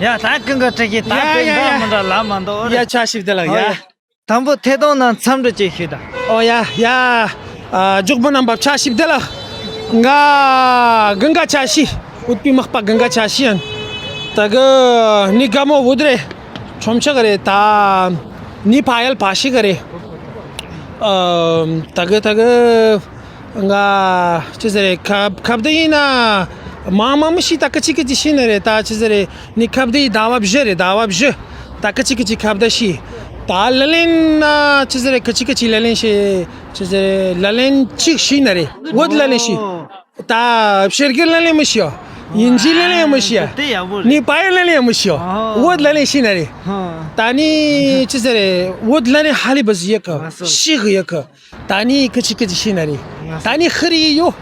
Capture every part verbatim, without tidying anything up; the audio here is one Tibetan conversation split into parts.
ཡ་ད་ཀུན་དགའ་བཀྲ་ཤིས། ད་ཡ་དཔེ་ཡ་འདྲ་ཡ། མི་འདྲ་ལབ་མ་འདུག་ཨོ་ཡ། རེད། ཕྱག་ཞིབ་བདེ་ལགས། ཨོ་ཡ། ཡ། དང་པོ་ཐད་གཏོང་ནང་འཚམས་འདྲི་ཅིག་ཞུས་དང་། ཨོ་ཡ་ཡ། ཨ་འཇོག་པོ་རྣམ་པ་ཕྱག་ཞིབ་བདེ་ལགས། ང་ཀུན་དགའ་བཀྲ་ཤིས། ཨུཏྤལ་མག་པ་ཀུན་དགའ་བཀྲ་ཤིས་ཡིན། ད་གི་ནི་དགའ་མོ་བུད་རེད། ཁྲོམ་ཆག་རེད་ད། ནི་ཕ་ཡལ་ཕ་ཤི་ག་རེད། ཨ་ད་གི་ད་གི། ང་ཅི་ཟེར་རེད། ཁ་ཁ་བརྡ་ཡིན་ན་མང་མང་མི་ཤེས། ད་ཀི་ཅི་ཀི་ཅི་ཤེས་ནི་རེད། ད་ཅི་ཟེར་རེད། ནི་ཁ་བརྡ་ཡི་ཟླ་བ་བཞི་རེད། ཟླ་བ་བཞི། ད་ཀི་ཅི་ཀི་ཅི་ཁ་བརྡ་ཤེས། ད་ལ་ལན་ན་ཅི་ཟེར་རེད། ཀི་ཅི་ཀི་ཅི་ལ་ལན་ཤེས། ཅི་ཟེར་རེད། ལ་ལན་གཅིག་ཤེས་ནི་རེད། བོད་ལ་ལན་ཤེས། ད་ཕྱི་རྒྱལ་ལ་ལན་མི་ཤེས། དབྱིན་ཇི་ལ་ལན་མི་ཤེས། དེ་ཡག་པོ་རེད། ནི་པ་ཡལ་ལ་ལན་མི་ཤེས། ཨོ། བོད་ལ་ལན་ཤེས་ནི་རེད། ཧ། ད་ནི་ཅི་ཟེར་རེད། བོད་ལ་ལན་ཧ་ལས་པ་ཟིག་ཡོད་གི། ལགས་སོ། ཤེས་གི་ཡོད་གི། ད་ནི་ཀི་ཅི་ཀི་ཅི་ཤེས་ནི་རེད། ལགས་སོ། ད་ནི་ཧི་རི་ཡོད།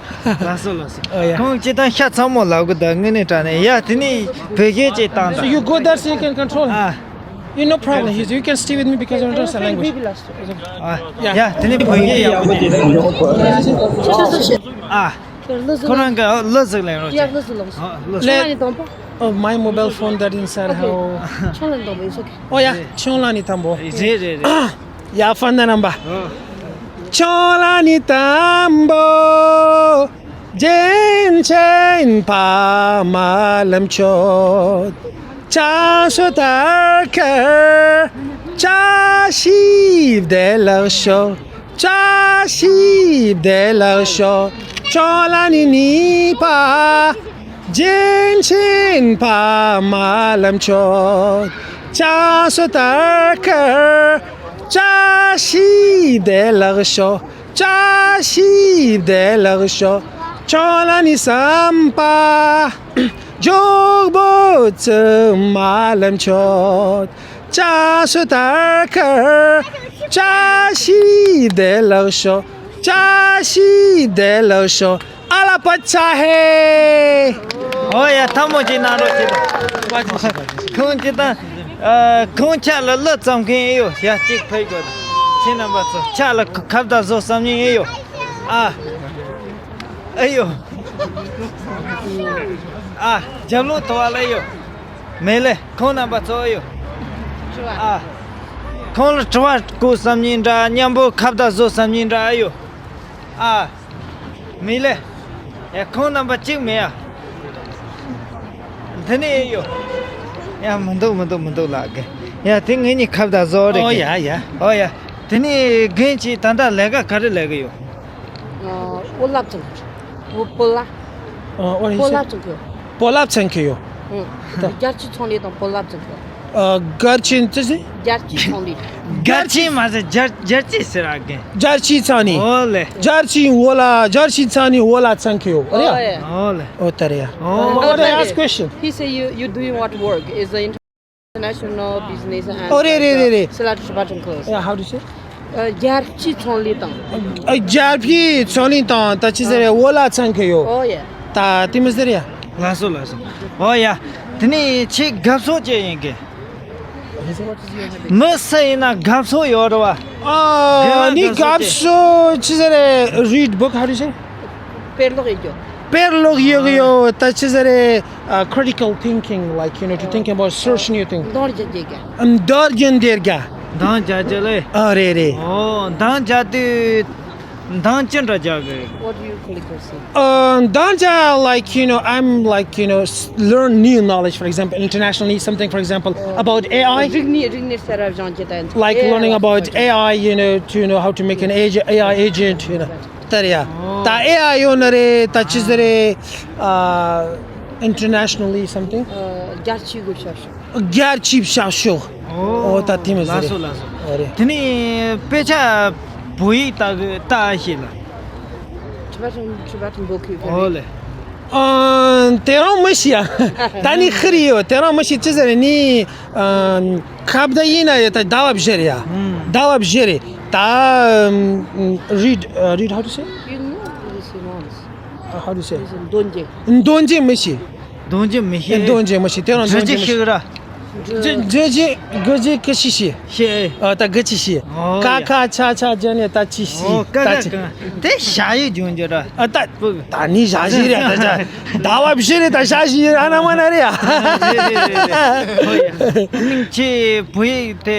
ལགས་སོ་ལགས་སོ། ཨོ་ཡ། ཁོང་སྤྱིར་བཏང་ཤ་ཚ་མོ་ལབ་གི་འདུག་དངོས་གནས་དྲང་གནས། ཡ་དེ་ནི་བོད་སྐད་ཅིག་བཏང་དང་། So you go there so you can control him. ཨ། You no problem. He's, you can stay with me because I don't understand language. ཨ། ཡ་དེ་ནི་བོད་སྐད་ཡག་པོ་ཅིག་བཏང་། ཨ། ཁོ་རང་གི་གླུ་ཟིག་ལེན་རོགས་བྱེད། ཡ་གླུ་ཟིག་ལོངས། ཨ། གླུ་ཟིག། ཁྱོད་ལ་ནི་དང་པོ། Oh, my mobile phone that inside how. ཁྱོད་ལ་ནི་དང་པོ། It's okay. ཨོ་ཡ། ཁྱོད་ལ་ནི་དང་པོ། རེད་རེད་རེད། ཡ་ཕན་ན་རམ་པ། ཨོ། ཁྱོད་ལ་ནི་དང་པོ། རྒྱན་ཆེན་ཕ་མ་ལམ་མཆོག་བྱ་སོ་ཐར་ཁར་བཀྲ་ཤིས་བདེ་ལེགས་ཤོག་བཀྲ་ཤིས་བདེ་ལེགས་ཤོག་ཁྱོད་ལ་ནི་ནི་ཕ། རྒྱན་ཆེན་ཕ་མ་ལམ་མཆོག་བྱ་སོ་ཐར་ཁར་བཀྲ་ཤིས་བདེ་ལེགས་ཤོག་བཀྲ་ཤིས་བདེ་ལེགས་ཤོག་ཁྱོད་ལ་ནི་བསམ་པ། འཇོག་པོ་ཙི་མ་ལམ་མཆོག་བྱ་སོ་ཐར་ཁར་བཀྲ་ཤིས་བདེ་ལེགས་ཤོག་བཀྲ་ཤིས་བདེ་ལེགས་ཤོག་ཨ་ལ་པ་ཆ་ཧེ། ཨོ་ཡ་ཐལ་མོ་ཅིག་གནང་རོགས་བྱེད་དང་། ཁོང་ཅི་དང་། ཨ། ཁོང་ཆ་ལ་གླུ་བརྩམས་མཁན་ཨེ་ཡོད། ཡ་གཅིག་ཕེབས་དགོས་དང་། ཁྱེད་རྣམ་པ་ཚོ་ཆ་ལ་ཁ་བརྡ་བཟོ་བསམ་མཁན་ཨེ་ཡོད། ཨ། ཨེ་ཡོད། ཨ། རྒྱབ་ལོགས་དོ་བ་ལ་ཡོད། མེད་ལེ། ཁོང་རྣམ་པ་ཚོ་ཨེ་ཡོད། ཨ། ཁོང་ལ་དྲི་བ་བཀོད་བསམ་མཁན་འདྲ། མཉམ་པོ་ཁ་བརྡ་བཟོ་བསམ་མཁན་འདྲ་ཨེ་ཡོད། ཨ། མི་ལེ། ཡ་ཁོང་རྣམ་པ་གཅིག་མེད་ཡ། འདི་ནས་ཡོད། ཡ་མི་འདུག་མི་འདུག་མི་འདུག་ལགས་གི། ཡ་དེ་ངེད་གཉིས་ཁ་བརྡ་བཟོ་རེད་ཨོ་གི། ཡ་ཡ། ཨོ་ཡ། དེ་ནས་རྒན་གྱིས་ད་ལྟ་ལས་ཀ་ག་རེ་ལས་གི་ཡོད། ཨ། སྤོ་ལགས་ཚང་གི། སྤོ་ལགས། ཨ། What he said? སྤོ་ལགས་ཚང་གི། སྤོ་ལགས་ཚང་གི་ཡོད། ཨང་། རྒྱལ་སྤྱིའི་ཚོང་ལས་དང་སྤོ་ལགས་ཚང་གི། ཨ། རྒྱལ་སྤྱིའི་ཅི་ཟེར། རྒྱལ་སྤྱིའི་ཚོང་ལས། རྒྱལ་སྤྱིའི་མ་ཟེར། རྒྱལ་རྒྱལ་སྤྱིའི་ཟེར་ཨ་གི། རྒྱལ་སྤྱིའི་ཚོང་ལས། ཨོ་ལེ། རྒྱལ་སྤྱིའི་སྤོ་ལགས། རྒྱལ་སྤྱིའི་ཚོང་ལས་སྤོ་ལགས་ཚང་གི་ཡོད་རེད། ཨོ་ལེ། ཨོ་ལེ། ཨོ་ད་རེད་ཡ། ཨོ། What I ask question? He said you you doing what work is the international business and ཨོ་རེད་རེད་རེད་རེད། Sell to Tibetan clothes. Yeah, how do you say? ཨ། རྒྱལ་སྤྱིའི་ཚོང་ལས་དང་། ཨ། རྒྱལ་སྤྱིའི་ཚོང་ལས་དང་ད་ཅི་ཟེར་རེད། སྤོ་ལགས་ཚང་གི་ཡོད། ཨོ་ཡ། ད་དེ་མི་ཟེར་ཡ། ལགས་སོ་ལགས་སོ། ཨོ་ཡ། དེ་ནས་ཁྱེད་དགའ་ཕྱོགས་ཅི་ཡིན་གི། མི་སུ་ཡིན་ན་དགའ་ཕྱོགས་ཡོད་རེད་བ། ཨ། དགའ་ནི་དགའ་ཕྱོགས་ཅི། ཕྱོགས་ཅི་ཟེར་རེད། Read book, how do you say? དཔེ་ཀློག་ཡོད་རྒྱུ། དཔེ་ཀློག་ཡོད་རྒྱུ་ཡོད། ད་ཅི་ཟེར་རེད། ཨ། Critical thinking, like, you know, to think about, search new thing. འདང་རྒྱག་རྒྱུ་གི། འདང་རྒྱག་རྒྱུ་ལེ། འདང་རྒྱག་རྒྱུ་ལེ། ཨ་རེད་རེད། ཨོ། འདང་རྒྱག་དུས་འདང་ཅི་འདྲ་རྒྱག་གི། What do you call it, Kosi? ཨ། འདང་རྒྱག, like, you know, I'm, like, you know, s- learn new knowledge, for example, internationally, something, for example, about A I. རིག་གནས་རིག་གནས་གསར་བ་སྦྱང་རྒྱུ་དང་། Like learning about A I, you know, to know how to make an agent, A I agent, you know. དེ་རེད་ཡ། ད་ཨེ་ཨའི་ཡོད་ནི་རེད། ད་ཅི་ཟེར་རེད། ཨ། internationally something. ཨ། རྒྱལ་སྤྱིའི་གི་ཤར་ཕྱོགས། རྒྱལ་སྤྱིའི་ཤར་ཕྱོགས། ཨོ། ད་དེ་མི་ཟེར་རེད། ལགས་སོ་ལགས་སོ། ཨོ་རེད། དེ་ནས་དཔེ་ཆ་བོད་ཡིག་ལྟ་གི་ལྟ་ཤེས་ལ། Tibetan Tibetan book you can read. ཨོ་ལེ། ཨ། དེ་རང་མི་ཤེས་ཡ། ད་ནི་ཧི་རི་ཡོད། དེ་རང་མི་ཤེས། ཅི་ཟེར་རེད་ནི། ཨ། ཁ་བརྡ་ཡིན་ན་ཡོད། ད་ཟླ་བ་བཞི་རེད་ཡ། ཨུམ། ཟླ་བ་བཞི་རེད། ད་ཨམ། read, uh, read, how to say? You know this, you know this. Uh, how to say? This is འདོན་རྒྱུ། འདོན་རྒྱུ་མི་ཤེས། འདོན་རྒྱུ་མི་ཤེས། འདོན་རྒྱུ་མི་ཤེས། དེ་རང་འདོན་རྒྱུ་མི་ཤེས། འབྲི་རྒྱུ་ཤེས་གི་ར། འཇོ་འཇོ་ཇི་གོ་ཇི་ཀི་ཤི་ཤི། ཤེས། ཨ་ད་གི་ཅི་ཤི། ཨོ་ཀ་ཡ། ཁ་ཆ་ཆ་ཇ་ནི་ད་ཅི་ཤི། ཨོ་ཀ་ད་ཀ་ཅི། ཀ་དེ་ཞ་ཡི་ཇོན་ཇོ་ར། ཨ་ད་ད་ནི་ཞ་ཞི་རེད་ད་ཇ། ད་བ་བཞི་རེད་ད་ཞ་ཞི་ཨ་ན་མ་ན་རེད་ཡ། རེད་རེད་རེད་རེད། ཨོ་ཡ། ཁྱེད་བོད་ཡིག་དེ་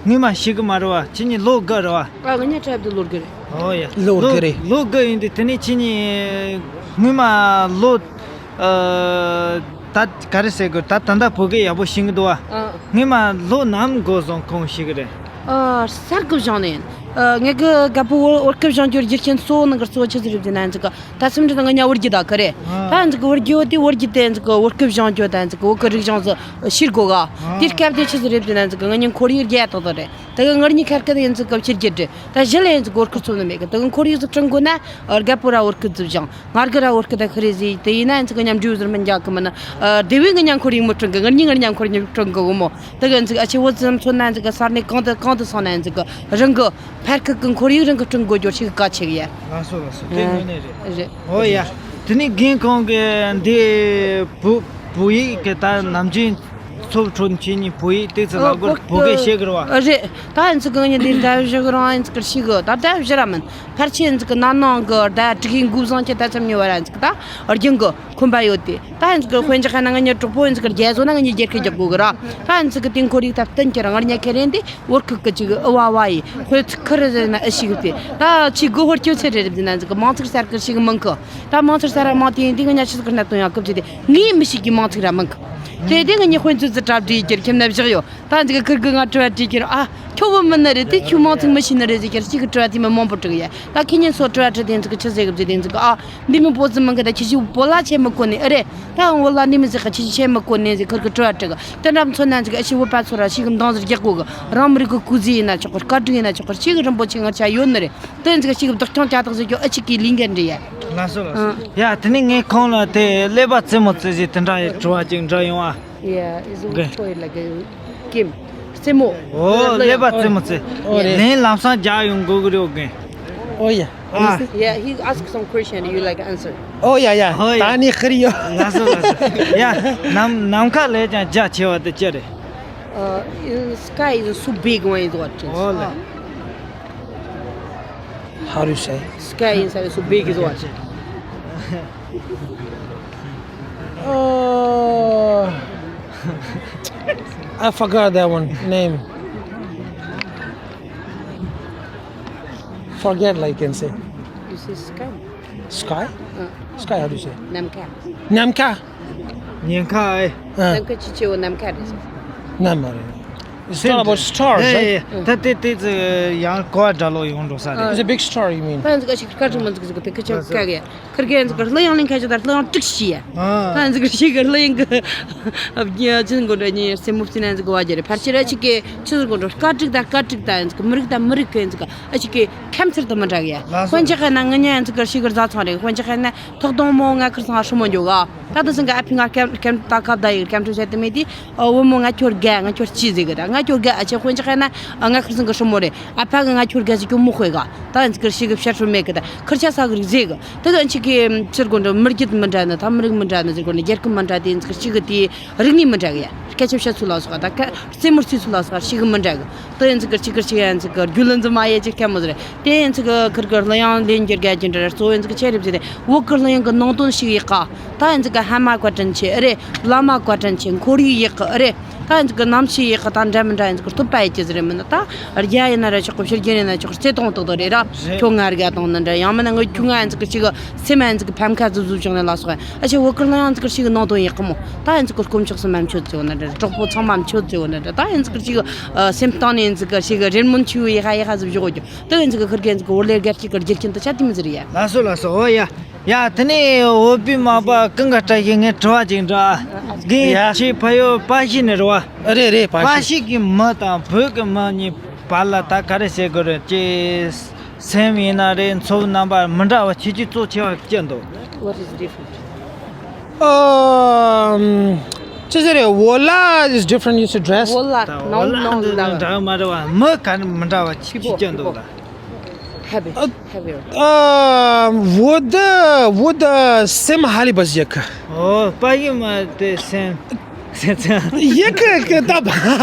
སྔོན་མ་ཤེས་གི་མ་རེད་བ། ཁྱེད་གཉིས་ལོ་དགུ་རེད་བ། ཨ་ང་གཉིས་འཁྲབ་དུ་ལོ་དགུ་རེད། ཨོ་ཡ། ལོ་དགུ་རེད། ལོ་དགུ་ཡིན་དུས་དེ་ནས་ཁྱེད་གཉིས་སྔོན་མ་ལོ། ཨ། ད་ག་རེ་ཟེར་དགོས། ད་ད་ལྟ་བོད་སྐད་ཡག་པོ་ཤེས་ཀྱི་འདུག་བ། ཨ། སྔོན་མ་ལོ་ནམ་འགོ་བཟུང་ཁོང་ཤེས་ཀྱི་རེད། ཨ། གསར་གི་སྦྱངས་ནས་ཡིན། ཨ། ངས་གི་རྒད་པོ་བོད་བོད་སྐད་སྦྱང་རྒྱུར་རྒྱུ་རྐྱེན་གཙོ་བོ་ནང་གི་གཙོ་བོ་ཆི་ཟིག་རེད་ཟེར་ན་ཡིན་ཅིག་གི། ད་སེམས་ཁྲལ་ང་གཉིས་བོད་བརྒྱུད་ད་གི་རེད། ཨ། ད་ཡིན་ཅིག་གི་བོད་བརྒྱུད་བོ་དེ་བོད་བརྒྱུད་དེ་ཡིན་ཅིག་གི་བོད་སྐད་སྦྱང་རྒྱུ་ད་ཡིན་ཅིག་གི་བོད་གི་རིག་གཞུང་ཟིག་ཤེས་དགོས་ག། ཨ། དེའི་སྐབས་དེ་ཆི་ཟིག་རེད་ཟེར་ན་ཡིན་ཅིག་གི་ང་གཉིས་ཁོར་ཡུག་རྒྱ་ཏག་ཏག་རེད། དེ་གི་ང་གཉིས་ཁ་སྐད་ཡིན་ཅིག་གི་ཕྱི་རྒྱལ་རེད། ད་གཞི་ལ་ཡིན་ཅིག་གི་བོད་སྐད་ཚོ་ནི་མེད་གི། དེ་གི་ཁོར་ཡུག་ཟིག་བསྐྲུན་དགོས་ན་རྒད་པོ་ར་བོད་སྐད་ཟིག་སྦྱང་། ང་དགེ་ར་བོད་སྐད་ད་ཁི་རེ་ཟིག་དེ་ཡིན་ན་ཡིན་ཅིག་གི་མཉམ་འབྲེལ་ཟུར་མི་འཇག་གི་མིན་ན། ཨ། དེ་བས་ང་གཉིས་ཁོར་ཡུག་མི་སྐྲུན་གི། ང་གཉིས་ང་གཉིས་ཁོར་ཡུག་སྐྲུན་གི་འོ་མོ། དེ་གི་ཡིན་ཅིག་ཨ་ཆེ་བོད་ཙམ་མཚོན་ན་ཡིན་ཅིག་གི་ས་གནས་གང་དུ་གང་དུ་སོང་ན་ཡིན་ཅིག་གི་རང་གི་ཕར་ཁུག་གི་ཁོར་ཡུག་རང་གི་སྐྲུན་དགོས་རྒྱུ་ཞིག་གལ་ཆེ་གི་ཡ། ལགས་སོ་ལགས་སོ། དེ་ཨ། དངོས་གནས་རེད། རེད། ཨོ་ཡ། དེ་ནས་རྒན་ཁོང་གི་འདི་བོད་བོད་ཡིག་གི་ད་ནམ་རྒྱུན་ཚོགས་ཁྲོད་ཁྱེད་གཉིས་བོད་ཡིག་ཏོག་ཙམ་ལབ་དགོས། བོད་སྐད་བཤད་གི་རེད་བ། རེད། ད་ཡིན་ཅིག་གི་ང་གཉིས་འདི་ཟླ་བཞི་གི་རིང་ཡིན་ཅིག་གི་ཤི་གི། ད་ཟླ་བཞི་ར་མིན། ཕལ་ཆེར་ཡིན་ཅིག་གི་ན་ནིང་གི་ཟླ་དྲུག་གི་འགོ་བཟུང་གི་ད་ཙམ་ཉེ་བ་ར་ཡིན་ཅིག་གི་ད་རྒྱུན་གི་ཁོམ་པ་ཡོད་དེ། ད་ཡིན་ཅིག་གི་དཔེ་འཇོག་ན་ང་གཉིས་གྲོགས་པོ་ཡིན་ཅིག་གི་རྒྱ་བཟོ་ན་ང་གཉིས་རྒྱལ་ཁ་རྒྱག་དགོས་གི་ར། ད་ཡིན་ཅིག་གི་དེ་ཁོར་ཡུག་ད་བསྟན་གྱི་ར། ང་གཉིས་ཁེ་རེད་འདི་བོད་ཁུལ་གི་ཅིག་ཨུ་བ་བ་ཡི་དཔེ་ཚིག་ཁི་རེ་ཟེར་ན་ཨི་ཤི་གི་དེ། ད་ཅིག་གི་ཧོར་ཁྱོད་ཚེ་རེ་རེད་ཟེར་ན་ཅིག་གི་མང་ཚིག་གསར་གི་ཤི་གི་མིན་གི། ད་མང་ཚིག་གསར་ར་མང་དེ་ཡིན་དེ་ང་གཉིས་ཆི་ཟིག་གི་གནད་དོན་ཡང་སྐབས་ཅིག་དེ་ངའི་མི་ཤེས་གི་མང་ཚིག་ར་མིན་གི། དེ་དེ་ང་གཉིས་དཔེ་མཛོད་ཙི་གྲ་སྒྲིག་གི་ཁྱིམ་ན་བཞག་ཡོད། ད་འཛི་གི་ཁིར་གི་ང་དྲི་བ་དྲིས་ཀྱི་ར། ཨ། ཁྱོད་བོད་མི་ནི་རེད་དེ་ཁྱོད་མང་ཚིག་མི་ཤེས་ནི་རེད་ཟེར་ཁྱེར་གཅིག་གི་དྲི་བ་དེ་མི་མང་པོ་དྲི་གི་ཡ། ད་ཁྱེད་གཉིས་ཚོ་དྲི་བ་དྲི་དེ་འཛི་གི་ཆི་ཟེར་གི་བཟི་དེ་འཛི་གི། ཨ། འདི་མི་བོད་ཟི་མི་གི་ད་ཁྱེད་ཀྱི་བོད་ལ་ཆེ་མི་གོ་ནི་ཨེ་རེད། ད་འོ་ལ་འདི་མི་ཟི་གི་ཁྱེད་ཀྱི་ཆེ་མི་གོ་ནི་ཟེར་ཁིར་གི་དྲི་བ་དྲི་གི། དེ་འདྲ་མཚོན་ན་འཛི་གི་ཨ་ཤི་བོད་པ་ཚོ་ར་ཤི་གི་མདང་ཟི་རྒྱག་གོ་གི། རང་མི་རིགས་གི་སྐུ་ཚེ་ཡིན་ན་ཆོག་གི། བཀའ་དྲིན་ཡིན་ན་ཆོག་གི། ཤི་གི་རིན་པོ་ཆེ་ངར་ཆ་ཡོད་ནི་རེད། དེ་འཛི་གི་ཤི་གི་བདག་སྐྱོང་བྱ་དག་ཟེར་རྒྱུ་ཨ་ཅིག་གི་ལས་འགན་འདྲི་ཡ། ལགས་སོ་ལགས་སོ། ཡ་དེ་ནི་ངས་ཁོང་ལ་དེ་ཀླད་པ་རྩེད་མོ་རྩེ་ཟེར་དེ་འདྲ་ཡི་དྲི་བ་ཅིག་འདྲི་ཡོང་ཨ། Yeah, it's a Okay. toy like a game. རྩེད་མོ། ཨོ་ཀླད་པ་རྩེད་མོ་རྩེ། ཨོ་རེད། ལན་ལམ་སང་རྒྱག་ཡོང་དགོས་ཀྱི་རེད་ཨོ་རྒན། Oh yeah. ཨ། Yeah, he asked some question, you like answer. Oh yeah, yeah. Oh, yeah. ད་ནི་ཁིར་ཡོད། ལགས་སོ་ལགས་སོ། ཡ། ནམ་ནམ་མཁའ་ལས་ཀྱང་རྒྱ་ཆེ་བ་དེ་ཅི་རེད། Uh, in sky is so big one is what it is. ཨོ་ལེ། How do you say? Sky is so big is what? Oh, I forgot that one name. Forget, like, you can say. You say sky? Sky? Uh. Sky, how do you say? ནམ་མཁའ། ནམ་མཁའ། ཉེན་ཁ་ཨེ། ནམ་མཁའ་ཆེ་ཆེ་བོ་ནམ་མཁའ་རེད། ནམ་མཁའ་རེད། It's all about stars, right? ད་དེ་དེ་ཚོ་ཡང་གོ་བ་འདྲ་ལོ་ཡོང་འགྲོ་ས་རེད། It's a big star, you mean? ད་འཛི་ག་ཞིག་སྐར་ཆུང་མ་འཛི་ག་ཟིག་དེ་ཁི་ཆེ་ཀ་གི། ཁིར་གི་འཛི་ག་གླུ་དབྱངས་ལེན་ཁ་ཆེ་ད་གླུ་དབྱངས་དྲུག་ཤི་ཡ། ད་འཛི་ག་ཞིག་གི་གླུ་དབྱངས་གི་ཅི་འགོ་འདྲ་ཉིན་སེ་མུ་ཕྱི་ན་འཛི་ག་བ་རྒྱ་རེད། ཕར་ཆེ་ར་ཅིག་གི་ཆི་ཟིག་འགོ་འགྲོ་སྐར་དྲུག་ད་སྐར་དྲུག་ད་འཛི་ག་མི་རིགས་ད་མི་རིགས་གི་འཛི་ག་ཨ་ཅིག་གི་ཁམས་ཚུལ་དུ་མི་འདྲ་གི་ཡ། ལགས་སོ། དཔོན་ཆ་ཁ་ན་ང་ཉ་འཛི་ག་ཞིག་གི་རྫ་ཚང་རེད། དཔོན་ཆ་ཁ་ན་ཐོག་དང་མོ་ང་ཁིར་ཚང་ཧྲི་མོ་འཇོག་ག། ད་དུ་སང་གི་ཨ་ཕི་ང་སྐྱབས་སྐྱབས་ད་ཁབ་ད་ཡིག་སྐྱབས་འཕྲོ་བྱས་ཏེ་མེད་དེ། ཨ་བུ་མོ་ང་ཁྱོད་དགའ་ང་ཁྱོད་ཅི་ཟེར་གི། ད་ང་ཁྱོད་དགའ་ཨ་ཆེ་དཔོན་ཆ་ཁ་ན་ང་ཁིར་ཚང་གི་ཧྲི་མོ་རེད། ཨ་ཕ་གི་ང་ཁྱོད་དགའ་ཟེར་ཁྱོད་མོ་དཔེ་ག། ད་འཛི་ག་ཞིག་གི་བཤད་ཧྲུ་མེད་གི། ད་ཁིར་ཆ་ས་གི་རིག་ཟེར་གི། ད་གི་ཨ་ཅིག་གི་ཕྱིར་གོ་འདྲ་མི་རྒྱུད་མི་འདྲ་ནི་ད་མི་རིགས་མི་འདྲ་ནི་ཟེར་གོ་ནི་རྒྱལ་ཁབ་མི་འདྲ་དེ་འཛི་ག་ཞིག་གི་དེ་རིག་གནས་མི་འདྲ་གི་ཡ། སྐད་ཆ་བཤད་ཚུལ་ལ་སོགས་ད་ཀ་རྩེད་མོ་རྩེ་ཚུལ་ལ་སོགས་ཞིག་གི་མི་འདྲ་གི། ད་ཡིན་ཚིག་གི་གཅིག་གི་གཅིག་ཡིན་ཚིག་གི་རྒྱུ་ལ་འཛི་མ་ཡེ་ཅིག་སྐད་མོ་ཟེར། དེ་ཡིན་ཚིག་གི་ཁིར་གི་གླུ་དབྱངས་ལེན་རྒྱུ་དགའ་རྒྱུ་འདྲ་གཙོ་བོ་ཡིན་ཚིག་ཆེ་རེད་ཟེར་ཏེ་བོད་གི་གླུ་དབྱངས་གི་ནང་དོན་ཞིག་ཡག་ག། ད་ཡིན་ཚིག་གི་ཧ་མ་བཀའ་དྲིན་ཆེ་ཨེ་རེད། བླ་མ་བཀའ་དྲིན་ཆེ། ཁོར་ཡུག་ཡག་གི་ཨེ་རེད། ད་ཡིན་ཚིག་གི་གནམ་གཤིས་ཡག་གི་ད་འདྲ་མི་འདྲ་ཡིན་ཚིག་གི་བསྟོད་པ་ཡེ་ཅི་ཟེར་མིན་ད། རྒྱ་ཡིན་ན་ར་ཆོག་གི། ཕྱི་རྒྱལ་ཡིན་ན་ཆོག་གི། རྩེ་གཏོང་ཏག་ཏག་རེད་ར། ཁྱོད་ང་རྒྱ་གཏོང་ནི་འདྲ་ཡང་མིན་ན་ངོ་ཁྱོད་ང་ཡིན་ཚིག་གི་གཅིག་གི་སེམས་ཡིན་ཚིག་གི་ཕམ་ཁ་ཟུབ་ཟུབ་བྱུང་ནས་ལ་སོགས་ཡིན། ཨ་ཆེ་བོད་གི་གླུ་དབྱངས་ཚིག་གི་གཅིག་གི་ནང་དོན་ཡག་གི་མོ། ད་ཡིན་ཚིག་གི་དཀོན་མཆོག་གསུམ་མ་མཆོད་ཟེར་བ་ན་འདྲ། གྲོགས་པོ་ཚང་མ་མཆོད་ཟེར་བ་ན་འདྲ། ད་ཡིན་ཚིག་གི་གཅིག་གི་སེམས་གཏིང་ནས་ཡིན་ཚིག་གི་གཅིག་གི་རེ་སྨོན་ཆུ་ཡག་ཧ་ཡག་ཧ་ཟུབ་བཞག་གོ་རྒྱུ། ད་ཡིན་ཚིག་གི་ཁིར་གི་ཡིན་ཚིག་གི་འོ་ལེ་རྒྱ་གཅིག་གི་རྒྱུ་རྐྱེན་དུ་ཆ་དེ་མི་ཟེར་ཡ། ལགས་སོ་ལགས་སོ། འོ་ཡ། ཡ་དེ་ནས་བོད་པའི་མ་པ་ཀུན་དགའ་བཀྲ་ཤིས་ངས་དྲི་བ་ཅིག་འདྲི། ཡ། རྒན་ཁྱེད་ཕ་ཡུལ་པ་ཤི་ནས་རེད་བ། རེད་རེད། པ་པ་ཤི། ཤི་གི་མི་དང་བོད་གི་མི་གཉིས་བར་ལ་ད་ག་རེ་བྱེད་དགོས་རེད། ཅེས་སེམས་ཡིན་ན་རེད། འཚོ་བའི་རྣམ་པ་མི་འདྲ་བ་ཁྱེད་ཀྱིས་གཙོ་ཆེ་བ་ཅི་འདུག What is different? Um, ཅི་ཟེར་རེད། བོད་ལ་is different, you should dress. བོད་ལ། ད་ནང་བོད་ལ་ནང་འདི་ལ་འདྲ་མ་རེད་བ། མི་ག་མི་འདྲ་བ་ཅི་People, ཅི་འདུག people. ད། Heavy. ཨ། Heavier. ཨ། བོད་བོད་སེམས་ཧ་ལས་པ་ཞིག་ཨོ། པ་ཡི་མ་དེ་སེམས། ཡི་གེ་གི་ད་པ་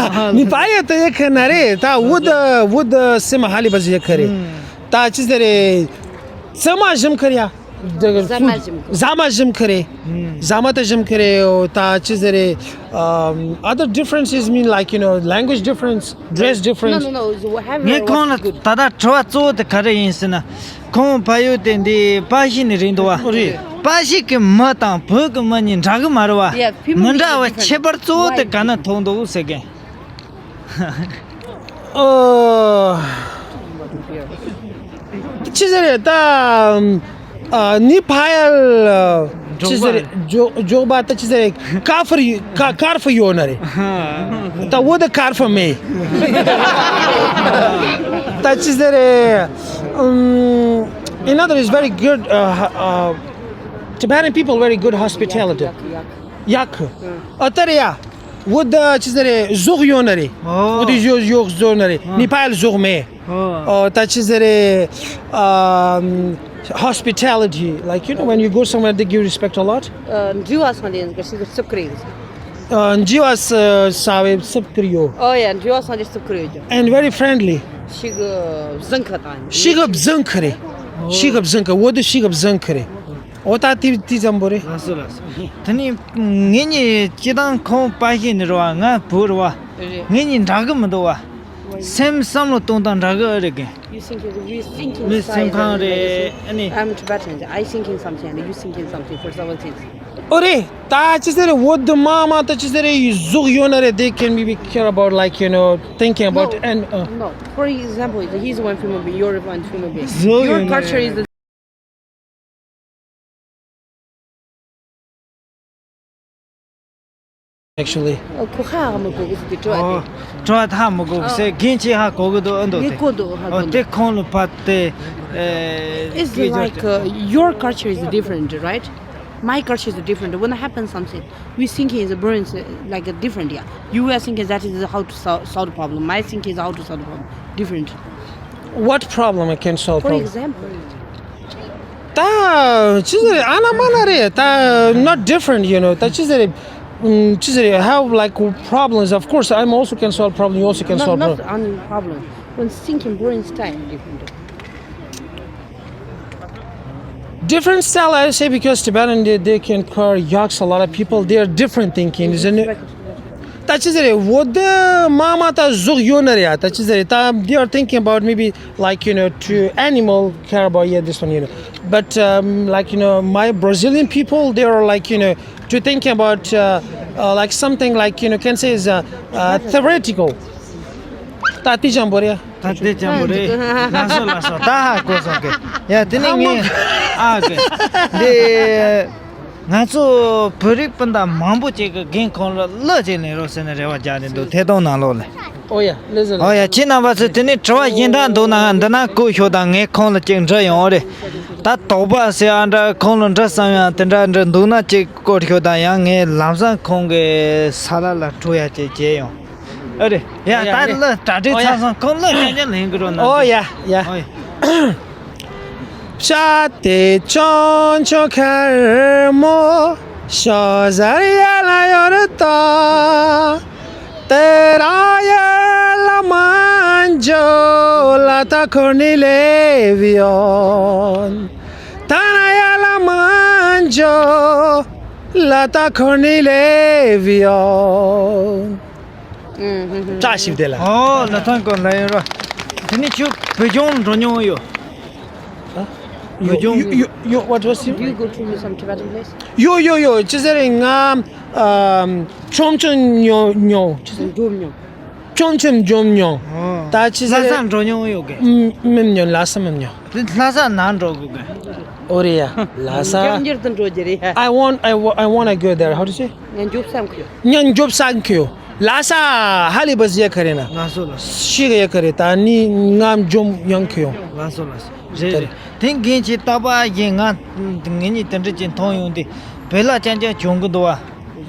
ནི་པ་ཡ་ད་ཡི་གེ་ན་རེ་ད་བུ་ད་བུ་ད་སེམས་ཧ་ལི་བ་ཟི་ཡི་གེ་རེ། ད་ཅི་ཟེར་རེ། ཚ་མ་ཞིམ་ཁར་ཡ། ཟ་མ་ཞིམ་ཁར། ཟ་མ་ཞིམ་ཁར་རེ། ཟ་མ་ད་ཞིམ་ཁར་རེ། ད་ཅི་ཟེར་རེ། Um, other differences mean, like, you know, language difference, dress difference. No, no, no. So whatever ངས་ཁོང་ལ་was good. ད་ལྟ་དྲི་བ་གཙོ་བོ་དེ་ག་རེ་ཡིན་ཟེར་ན། ཁོང་ཕ་ཡུལ་དེ་འདི་པ་ཤི་ནས་རེད་འདུག་བ། རེད། པ་ཤི་གི་མི་དང་བོད་ཀྱི་མི་གཉིས་འདྲ་གི་མ་རེད་བ། Yeah, people མི་འདྲ་བ། different. ཁྱད་པར་གཙོ་བོ་དེ་ག་ན་མཐོང་འདུག་ཟེར་གི། ཨོ། ཅི་ཟེར་རེད་ད། ཨ་ནི་ཕ་ཡལ་ཅི་ཟེར་རེད། འཇོག་འཇོག་པ་ད་ཅི་ཟེར་རེད། ཀར་ཧྥུ་ཀ་ཀར་ཧྥུ་ཡོད་ན་རེད། ད་བོད་ད་ཀར་ཧྥུ་མེད། ད་ཅི་ཟེར་རེད། ཨུམ། In other words, very good, uh, uh, Tibetan people very good hospitality. ཡག་གི། ཨ་ད་རེད་ཡ། བོད་ད་ཅི་ཟེར་རེད། ཟོག་ཡོད་ན་རེད། ཨོ། བོད་ད་ཡོད་ཡོད་ཟོག་ན་རེད། ཨོ། ནི་ཕ་ཡལ་ཟོག་མེད། ཨོ། ཨོ་ད་ཅི་ཟེར་རེད། ཨམ། Hospitality, like, you know, when you go somewhere, they give respect a lot. འགྲུལ་བ་སོང་ལེན་གི་ཞིག་སུབ་ཀི་རེད། འགྲུལ་བ་ས་བའི་སུབ་ཀི་ཡོད། ཨོ་ཡ། འགྲུལ་བ་སོང་ལེན་སུབ་ཀི་རེད། And very friendly. ཞིག་བཟང་ཁ་དང་། ཞིག་བཟང་ཁ་རེད། ཞིག་བཟང་ཁ། བོད་ད་ཞིག་བཟང་ཁ་རེད། ཨོ་ད་དེ་དེ་ཙམ་པོ་རེད། ལགས་སོ་ལགས་སོ། དེ་ནས་ངེད་གཉིས་སྤྱི་བཏང་ཁོང་པ་ཤི་ནས་རེད་བ། ང་བོད་རེད་བ། རེད། ངེད་གཉིས་འདྲ་གི་མི་འདུག་བ། སེམས་བསམ་བློ་གཏོང་སྟངས་འདྲ་གི་རེད་གི། You think it's, we think མི་སེམས་inside ཁམས་རེད། ཨ་ནི། I'm Tibetan. I think in something and you think in something for several things. ཨོ་རེད། ད་ཅི་ཟེར་རེད། བོད་དུ་མ་མ་ད་ཅི་ཟེར་རེད། ཟོག་ཡོད་ན་རེད། They can maybe care about, like, you know, thinking about. No, and, uh, no. For example, he's one human being, you're one human being. ཟོག་ཡོད་ན་རེད། Your culture is the Actually. ཁོ་ཧ་ཧ་མི་གོ་གི་འདུག་དྲི་བ་དེ། དྲི་བ་ད་ཧ་མི་གོ་གི་ཟེར། རྒན་ཁྱེད་ཧ་གོ་གི་འདུག་ཨ་འདུག་ངས་དེ་གོ་འདུག་ཧ་གོ་འདུག་དེ་ཁོང་ལ་ཕར་དེ། It's like, uh, your culture is different, right? My culture is different. When it happens something, we thinking is a burns, uh, like a different, yeah. You are thinking that is how to sol- solve the problem. My thinking is how to solve the problem. Different. What problem I can solve? For problem? Example. ད་ཅི་ཟེར་ཨ་ན་མ་ན་རེད། ད་not different, you know. ད་ཅི་ཟེར། ཨུམ། ཅི་ཟེར། Have, like, problems. Of course, I'm also can solve problem. You also can not, solve not problem. Only problem. When thinking brain style different. Different style, I say, because Tibetan, they, they can call yaks a lot of people. They are different thinking, isn't it? ད་ཅི་ཟེར་རེད། བོད་དུ་མ་མ་ད་ཟོག་ཡོད་ན་རེད་ཡ། ད་ཅི་ཟེར་རེད། ད་they are thinking about maybe, like, you know, to animal care about, yeah, this one, you know. But, um, like, you know, my Brazilian people, they are, like, you know, to thinking about, uh, uh, like, something like, you know, can say is, uh, uh, theoretical. ད་དེ་ཅང་པོ་རེད། ད་དེ་ཅང་པོ་རེད། ལགས་སོ་ལགས་སོ། ད་ཧ་གོ་སོང་གི། ཡ་དེ་ནི་ངས་ཨ་གི་འདི། ང་ཚོ་བོད་རིགས་སྤུན་ཟླ་མང་པོ་ཅིག་གིས་རྒན་ཁོང་ལ་གླུ་ཅིག་ལེན་རོགས་ཟེར་ནས་རེ་བ་རྒྱག་ནས་འདུག་ཐད་གཏོང་ནང་ལོགས་ལ། ཨོ་ཡ། ལེ་ཟེར་ལེ། ཨོ་ཡ། ཁྱེད་རྣམ་པ་ཚོས་དེ་ནས་དྲི་བ་གཞན་དག་འདུག་ན་འདི་ན་བཀོད་ཤོག་དང་། ངས་ཁོང་ལ་ཅིག་འདྲི་ཡོང་། ཨོ་རེད། ད་དོགས་པ་ཟེར་ཡ་འདྲ། ཁོང་ལ་འདྲི་བསམ་ཡ་དེ་འདྲ་འདྲ་འདུག་ན་ཅིག་བཀོད་ཤོག་དང་། ཡང་ངས་ལམ་སང་ཁོང་གི་ས་ལ་ལ་འགྲོ་ཡ་ཅིག་བྱས་ཡོང་། ཨ་རེད། ཡ། ཨོ་ཡ། ད་ལ་གྲ་སྒྲིག་ཨོ་ཡ། ཚར་སོང་། ཁོང་གླུ་རྐྱང་རྐྱང་ལེན་གི་རོགས་གནང་། ཨོ་ཡ་ཡ། ཨོ་ཡ། བྱ་དེ་ཆོང་ཆོང་ཁར་མོ་ཤོ་ཟར་ཡ་ལ་ཡོད་རེད་ད། དེ་རང་ཡར་ལ་མ་འཇོ་ལ་ད་ཁོ་ནི་ལེ་བི་ཡོན། ད་ན་ཡར་ལ་མ་འཇོ་ལ་ད་ཁོ་ནི་ལེ་བི་ཡོན། བཀྲ་ཤིས་བདེ་ལེགས། ཨོ་ལ་ཐང་གོ་ལ་ཡོད་ར། དེ་ནི་ཁྱོད་བོད་ལྗོངས་འགྲོ་མྱོང་ཡོད། ཡོ་ཡོ་ཡོ། What was you? Do you go to some Tibetan place? ཡོ་ཡོ་ཡོ། ཅི་ཟེར་རེད། ང་ཨམ་ཆོམ་ཆོམ་ཉོ་ཉོ། ཅི་ཟེར། འགྲོ་མྱོང་། ཆོམ་ཆོམ་འཇོམ་མྱོང་། ཨོ། ད་ཅི་ཟེར་རེད། ལྷ་ས་འགྲོ་མྱོང་ཡོད་གི། མི་མྱོང་། ལྷ་ས་མི་མྱོང་། དེ་ལྷ་ས་ནང་འགྲོ་དགོས་གི། ཨོ་རེད་ཡ། ལྷ་ས། འཇམ་འཇར་དུ་འགྲོ་རྒྱུ་རེད་ཡ། I want, I wa- I wanna go there. How to say? ཉན་འཇོབ་སམ་ཁྱོད། ཉན་འཇོབ་སམ་ཁྱོད། ལྷ་ས་ཧ་ལས་པ་ཟེར་ཡ་ག་རེ་ན། ལགས་སོ་ལགས་སོ། ཤི་ག་ཡ་ག་རེ། ད་ནི་ང་འཇོམ་ཡང་ཁྱོད་ཡོང་། ལགས་སོ་ལགས་སོ། རེད་རེད། དེ་འགན་ཆེ་རྟག་པ་ཡིན། ང་ངེད་གཉིས་དེ་འདྲ་ཅིག་མཐོང་ཡོང་དུས་བོད་ལྭ་རྐྱང་རྐྱང་གྱོན་གི་འདུག་བ།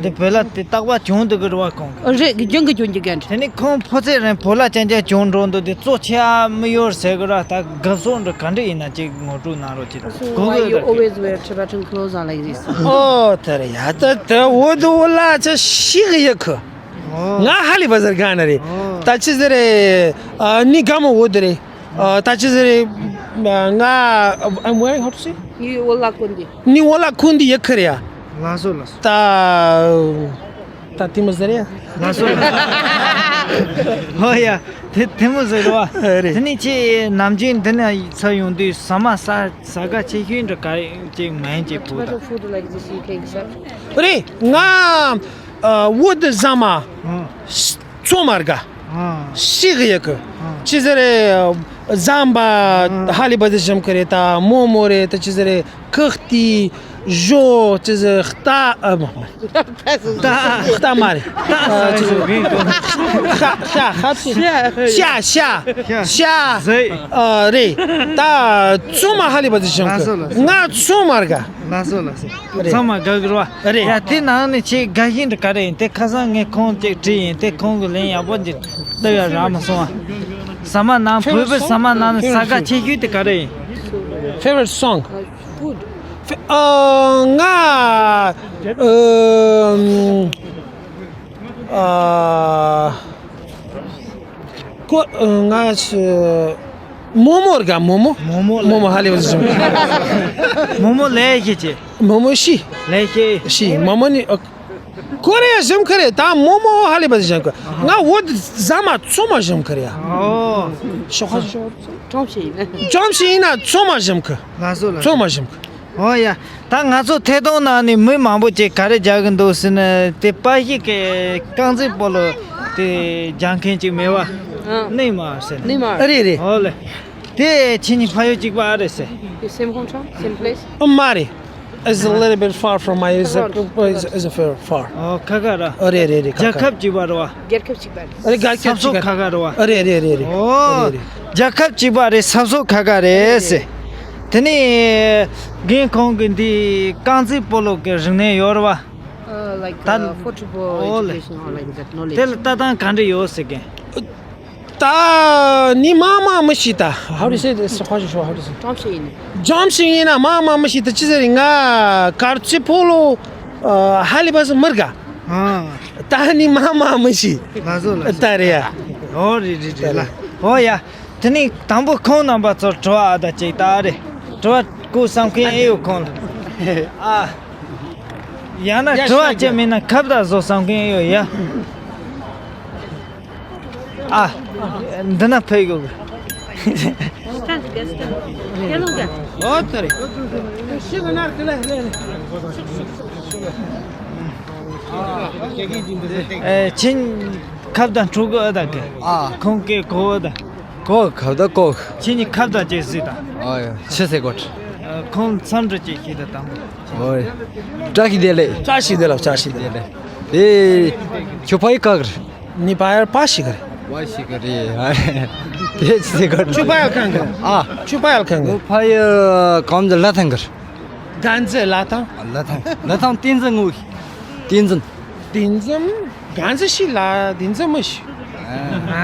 འདི་བོད་ལྭ་དེ་རྟག་པར་གྱོན་འདུག་གི་རེད་བ་ཁོང་གིས། རེད། རྒྱུན་གྱི་གྱོན་གྱི་རྒན་རེད། དེ་ནས་ཁོང་ཕོ་ཚོད་རིང་བོད་ལྭ་རྐྱང་རྐྱང་གྱོན་འགྲོ་འདུག་དེ་གཙོ་ཆེ་ཨ་མི་ཡོར་ཟེར་གི་ར། ད་དགའ་བསུ་འདྲ་ག་འདྲ་ཡིན་ན་ཅིག་ངོ་སྤྲོད་གནང་རོགས་གྱིས་དང་། So གོ་གི why you ཡོད་ད། Always wear Tibetan clothes are like this? ཨོ་དེ་རེད་ཡ། ད་དེ་འོ་དུ་འོ་ལ་ཅི་ཤི་གི་ཡི་ཁུ། ཨོ། ང་ཧ་ལི་བ་ཟེར་ག་ན་རེད། ཨོ། ད་ཅི་ཟེར་རེད། ཨ་ནི་ག་མོ་འོ་དེ་རེད། ཨ་ད་ཅི་ཟེར་རེད། ང་I'm wearing, how to say? You will like Kundi. ནི་འོ་ལ་ཁུན་དི་ཡི་ཁུ་རེད་ཡ། ལགས་སོ་ལགས་སོ། ད། ད་དེ་མོ་ཟེར་ཡ། ལགས་སོ། ཧོ་ཡ། དེ་དེ་མོ་ཟེར་བ། རེད། དེ་ནི་ཁྱེད་ནམ་རྒྱུན་འདི་ནས་ཚུར་ཡོང་དུས་ཟ་མ་ཟ་ཟ་ག་ཆེ་ཤོས་འདྲ་ག་ཅིག་མན་ཅིག་བུ་ད། What food like this you can accept? རེད། ང་ཨ་འོ་དེ་ཟ་མ་ཨང་། ཚོ་མར་ག་ཨང་། ཤི་གི་ཡ་གི་ཨང་། ཅི་ཟེར་རེད། ཟམ་པ་ཨང་། ཧ་ལི་བ་དེ་ཞིམ་གི་རེད། ད་མོ་མོ་རེད། ད་ཅི་ཟེར་རེད། ཁག་ཏི། ཞོ་ཅི་ཟེར་རྟ། ཨ་མ་མ། རྟ་མ་རེད། ཨ་ཅི་ཟེར། ཤ་ཤ་ཤ་ཤ་ཤ། ཟེར། ཨ་རེད། ད་ཚོ་མ་ཧ་ལི་བ་དེ་ཞིམ་གི་ལགས་སོ་ལགས་སོ། ང་ཚོ་མར་ག་ལགས་སོ་ལགས་སོ། རེད། ཚང་མ་དགའ་གི་རེད་བ། རེད། ཡ་དེ་ནང་ནས་ཆེས་དགའ་ཤོས་འདི་ག་རེ་ཡིན། དེ་ཁ་སང་ངས་ཁོང་ཅིག་དྲིས་ཡིན། དེ་ཁོང་གི་ལན་ཡག་པོ་འདི་ལྟ་ཡ་རག་མ་སོང་བ། ཟ་མ་ནང་བོད་པའི་ཟ་མ་ནང་ནས་ཟ་དགའ་ཆེ་ཤོས་དེ་ག་རེ་ཡིན། Favorite song? Food. ཨ་ང་ཨམ་ཨ་ཁོ་ང་ཞི་མོ་མོ་ར་ག་མོ་མོ། མོ་མོ་ལ། མོ་མོ་ཧ་ལས་པ་ཞིམ། མོ་མོ་ལས་ཤེས་ཅེ། མོ་མོ་ཤི། ལས་ཤེས། ཤི་མོ་མོ་ནི་ཨ་ཁོ་རེ་ཞིམ་ཁ་རེ། ད་མོ་མོ་ཧ་ལས་པ་ཞིམ་ཁ། ང་འོ་ཟ་མ་ཚོ་མ་ཞིམ་ཁ་རེ་ཡ། ཨོ། ཤོག་ཁ་ཤོག་ཁ། ཅོམ་ཞིག་ཡིན་ན། ཅོམ་ཞིག་ཡིན་ན་ཚོ་མ་ཞིམ་ཁ། ལགས་སོ་ལགས་སོ། ཚོ་མ་ཞིམ་ཁ། ཨོ་ཡ། ད་ང་ཚོ་ཐད་གཏོང་ནང་ནས་མི་མང་པོ་ཅིག་ག་རེ་རྒྱག་གི་འདུག་ཟེར་ན། དེ་པ་ཞིག་གི་རྐང་རྩེད་སྤོ་ལོ་དེ་རྒྱག་མཁན་ཅིག་མེད་བ། ཨ། ནེ་མར་ཟེར་ནས། ནེ་མར། རེད་རེད། ཨོ་ལེ། དེ་ཁྱེད་གཉིས་ཕ་ཡུལ་གཅིག་པ་ཨ་རེད་ཟེར། You same hometown, same place? ཨ་མ་རེད། It's a little bit far from my, it's a, it's a far, far. ཨོ་ཁ་ཁ་ར། ཨ་རེད་རེད་རེད། ཁ་ཁ། རྒྱལ་ཁབ་གཅིག་པ་རེད་བ། རྒྱལ་ཁབ་གཅིག་པ་རེད། ཨ་རེད། རྒྱལ་ཁབ་ས་གཅིག་ཕྱོགས་ཁ་ཁ་རེད་བ། ཨ་རེད་རེད་རེད་རེད། ཨོ། ཨ་རེད་རེད། རྒྱལ་ཁབ་གཅིག་པ་རེད། ས་ཕྱོགས་ཁ་ཁ་རེད་ཟེར། དེ་ནས་རྒན་ཁོང་གི་འདི་རྐང་རྩེད་སྤོ་ལོ་གི་རིག་གནས་ཡོད་རེད་བ། Uh, like, ད་uh, football ཨོ་ལེ། Education or like that knowledge. དེ་ལ་ལྟ་སྟངས་ག་འདྲ་ཡོད་ཟེར་གན། ད་ནི་མ་མ་མི་ཤི་ད། How do you say this? How do you say? How do you say? ཅོམ་ཞིག་ཡིན། ཅོམ་ཞིག་ཡིན་ན་མ་མ་མི་ཤི་ད། ཅི་ཟེར་ང་རྐང་རྩེད་སྤོ་ལོ་ཨ་ཧ་ལས་པ་ཟེར་མི་ར་ག་ཨ། ད་ནི་མ་མ་མི་ཤི། ལགས་སོ་ལགས་སོ། ད་རེད་ཡ། ཨོ་རེད་རེད་རེད་ལ། ཨོ་ཡ། དེ་ནས་དང་པོ་ཁོང་རྣམ་པ་ཚོར་དྲི་བ་ཨ་ད་ཅིག་ད་རེད། དྲི་བ་བཀོད་བསམ་མཁན་ཨེ་ཡོད་ཁོང་ལ། ཨ། ཡང་ན་དྲི་བ་ཅི་མིན་ན་ཁ་བརྡ་བཟོ་བསམ་མཁན་ཨེ་ཡོད་ཡ། ཨ། འདི་ན་ཕེབས་དགོས་གི། ཨོ་ད་རེད། ཨེ་ཁྱེད་ཁ་བརྡ་འཕྲོད་གི་ཨ་ད་གི། ཨ། ཁོང་གི་གོ་ཨ་ད། ཀོ་ཁ་བརྡ་ཀོ། ཁྱེད་གཉིས་ཁ་བརྡ་ཅིག་གཟིགས་དང་། ཨོ་ཡ། ཆི་ཟེར་གོ། ཁོང་འཚམས་འདྲི་ཅིག་བྱེད་དང་དང་པོ། ཨོ་ཡ། བཀྲ་ཤིས་བདེ་ལེགས། བཀྲ་ཤིས་བདེ་ལེགས། བཀྲ་ཤིས་བདེ་ལེགས། དེ་ཁྱོད་ཕ་ཡུལ་ག་གི་རེད། ནི་ཕ་ཡུལ་པ་ཤི་གི་རེད། པ་ཤི་གི་རེད། དེ་ཆི་ཟེར་གོ། ཁྱོད་ཕ་ཡུལ་གང་གི། ཨ། ཁྱོད་ཕ་ཡུལ་གང་གི། ཕ་ཡུལ་གངས་རྫི་ལ་ཐང་གི་རེད། གངས་རྫི་ལ་ཐང་། ལ་ཐང་། ལ་ཐང་བསྟན་འཛིན་ངོ་། བསྟན་འཛིན། བསྟན་འཛིན། གངས་རྫི་ཤི་ལ་བསྟན་འཛིན་མི་ཤི།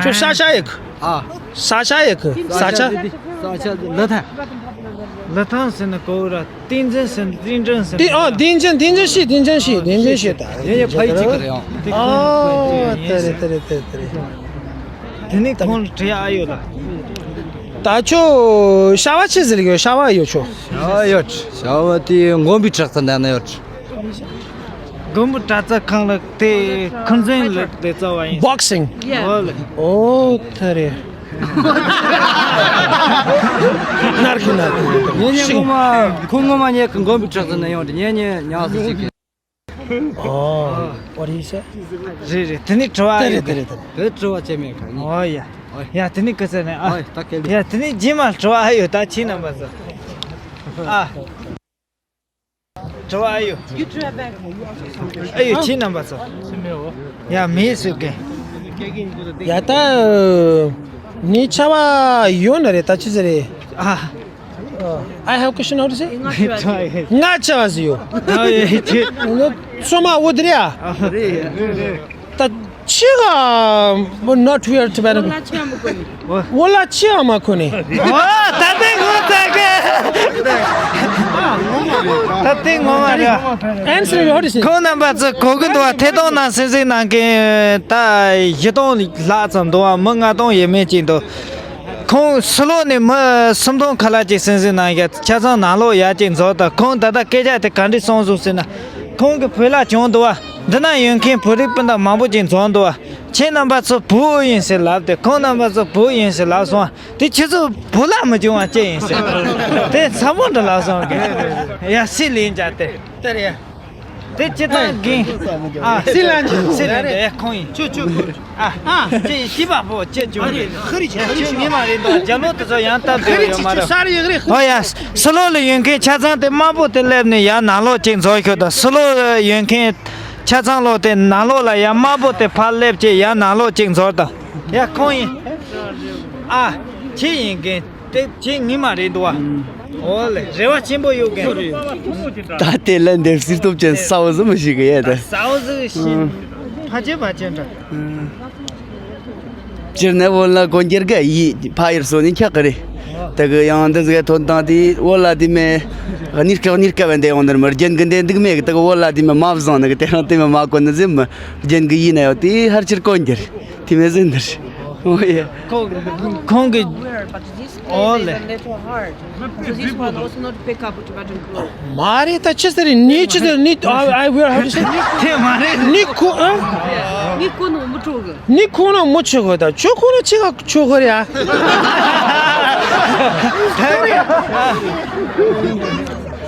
ཁྱོད་ཤ་ཤ་ཡི་གི། ཨ། ས་ཆ་ཡི་གི། ས་ཆ། ས་ཆ་ལ་ཐང་། ལ་ཐང་ཟེར་ན་གོ་ར། བསྟན་འཛིན་ཟེར་ན་བསྟན་འཛིན་ཟེར་ན། ཨ། བསྟན་འཛིན། བསྟན་འཛིན་ཤི། བསྟན་འཛིན་ཤི། བསྟན་འཛིན་ཤི་ད། ཡ་ཡ་ཕ་ཡུལ་གཅིག་གི་རེད་ཡང་། ཨོ་དེ་རེད་དེ་རེད་དེ་རེད། དེ་ནི་ཁོང་ལ་དྲི་ཡ་ཨ་ཡོད་ལ། ད་ཁྱོད་ཤ་བ་ཆི་ཟིག་ཡོད། ཤ་བ་ཡོད་ཁྱོད། ཤ་བ་ཡོད། ཤ་བ་དེ་མགོན་པོའི་བྲག་རྩ་འདི་ན་ཡོད། མགོན་པོ་བྲག་རྩ་ཁང་ལ་དེ་ཁུར་འཛིན་ལ་དེ་རྩ་བ་ཡིན། Boxing. Yeah. ཨོ་ལེ། ཨོ་ད་རེད། ནར་གི་ནར་གི། ངེད་གཉིས་ངོ་མ་ཁོང་ངོ་མ་ངེད་ཀྱི་མགོན་པོའི་བྲག་རྩ་ནས་ཡོང་དུས་ངེད་གཉིས་ཉལ་སྲིད་ཅིག་གི། ཨོ། What do you say? རེད་རེད། དེ་ནི་དྲི་བ་ཨ་ཡོད། དེ་རེད་དེ་རེད། དེ་དྲི་བ་ཅན་མེད་ག་ངེད། ཨོ་ཡ། ཨོ་ཡ། ཡ་དེ་ནི་ག་ཚད་ནས་ཨ། ཨོ་ད་གལ་ཡ་དེ་ནི་རྗེས་མ་དྲི་བ་ཨ་ཡོད། ད་ཁྱེད་རྣམ་པ་ཚོ། ཨ། དྲི་བ་ཨ་ཡོད། ཨ་ཡོད་ཁྱེད་རྣམ་པ་ཚོ། ཡ་མེད་ཟེར་གི། ཡ་ད་ནི་ཆ་བ་ཡོད་ན་རེད། ད་ཅི་ཟེར་རེད། ཨ། I have question, how to say? ང་ཆ་བ་ཟེར་ཡོད། ཨ་ཡོད་ཁྱེད། Soma Udria. ད་ཆི་ག་not wear Tibetan. ཝོ་ལ་ཆི་ཡང་མ་གོ་ནི། ཨོ་ད་ལྟའི་ངོ་ཚ་གི། ད་ལྟའི་ངོ་མ་རེད། Answer, what is it? ཁོང་རྣམ་པ་ཚོ་གོ་གི་འདུག་བ། ཐད་གཏོང་ནང་གསན་གཟིགས་གནང་མཁན་ད་བཞི་སྟོང་ལྷག་ཙམ་འདུག་བ། མི་ལྔ་སྟོང་ཡས་མས་ཅིག་འདུག་ཁོང་ཕྱི་ལོགས་ནས་མི་སུམ་སྟོང་ཁ་ལག་ཅིག་གསན་གཟིགས་གནང་ཡ། ཆ་ཚང་ནང་ལོགས་ཡར་ཅིག་འཛུལ་དང་། ཁོང་ད་ལྟ་སྐད་ཆ་དེ་ག་འདྲ་གསུངས་སོང་ཟེར་ན། ཁོང་གི་བུ་ལ་བྱུང་འདུག་བ། འདི་ན་ཡོད་མཁན་བོད་རིགས་སྤུན་ཟླ་མང་པོ་ཅིག་འཛོམས་འདུག་བ། ཁྱེད་རྣམ་པ་ཚོ་བོད་ཡིན་ཟེར་ལབ་སྟེ། ཁོང་རྣམ་པ་ཚོ་བོད་ཡིན་ཟེར་ལབ་སོང་བ། དེ་ཁྱེད་ཚོ་བོད་ལ་མི་བྱུང་བ་ཅི་ཡིན་ཟེར། དེ་ཚ་མོ་འདྲ་ལབ་སོང་གི། ཡ་སི་ལིན་ཅག་དེ། དེ་རེད། དེ་སྤྱིར་བཏང་གི། ཨ། སི་ལན་ཅི། སི་ལན་ཅི། ཡ་ཁོང་ཡིན། ཆུ་ཆུ། ཨ། ཅི་ཤི་བ་པོ་ཅི་བྱུང་། ཧ་རི་ཆ། ཧ་རི་ཆ། ཆུ་མི་མ་རེད་འདུག་རྒྱ་ལོ་དེ་ཚོ་ཡང་སྟབས་བདེ་བ་ཡོད་མ་རེད། ཧ་རི་ཆ། ཨོ་ཡ། ཕྱི་ལོགས་ལ་ཡོད་མཁན་ཆ་ཚང་དེ་དམར་པོ་དེ་སླེབས་ནས་ཡར་ནང་ལོགས་ཅིག་འཛུལ་ཤོག་དང་། ཕྱི་ལོགས་ལ་ཡོད་མཁན་ཆ་ཚང་ལོག་དེ་ནང་ལོགས་ལ་ཡར་དམར་པོ་དེ་ཕར་སླེབས་ཅིག་ཡར་ནང་ལོགས་ཅིག་འཛུལ་དང་། ཡ་ཁོང་ཡིན། ཨ། ཁྱེད་ཡིན་མཁན་དེ་ཁྱེད་ངི་མ་རེད་འདུག་བ། ཨོ་ལེ། རེ་བ་ཆེན་པོ་ཡོད་མཁན། ད་དེ་ལ་འདེབས་སིར་སྟོབས་ཅན་ས་བོ་ཟི་མི་ཞིག་གི་ཡ་ད། ས་བོ་ཟི་ཞིག་ཕ་ཆེ་ཕ་ཆེ་འདྲ། སྤྱིར་ན་བོད་ལ་གོན་རྒྱུར་ག་ཡི་ཕ་ཡུལ་སོ་ནི་འཁྱག་གི་རེད། དེ་གི་ཡང་འདི་ཟིག་ཐོན་སྟངས་དེ་བོད་ལ་དེ་མེད། གནས་སྐབས་གནས་སྐབས་འདི་ཡོང་ནི་མི་རྒྱན་གི་འདི་འདུག་མེད་གི། དེ་གི་བོད་ལ་དེ་མེད་མ་བཟང་ནི་གི། དེ་རང་དེ་མེད་མ་གོན་ནི་ཟིན་མི་རྒྱན་གི་ཡིན་ན་ཡོད་དེ་ཧར་ཆེར་གོན་རྒྱུ་རེད། དེ་མེད་ཟིན་ནི་རེད། ཨོ་ཡ། ཁོང་གི། ཨོ་ལེ། This one also not pick up Tibetan clothes. མ་རེད་ད། ཅི་ཟེར་ནི། ཅི་ཟེར་ནི། I, I wear, how to say? དེ་མ་རེད། ནི་ཁོ་ཨ། ནི་ཁོ་ནོ་མི་ཁྲོ་གི། ནི་ཁོ་ནོ་མི་ཆོ་གི་ད། ཆོ་ཁོ་ནོ་ཅི་ག་ཆོ་གི་རེད་ཨ།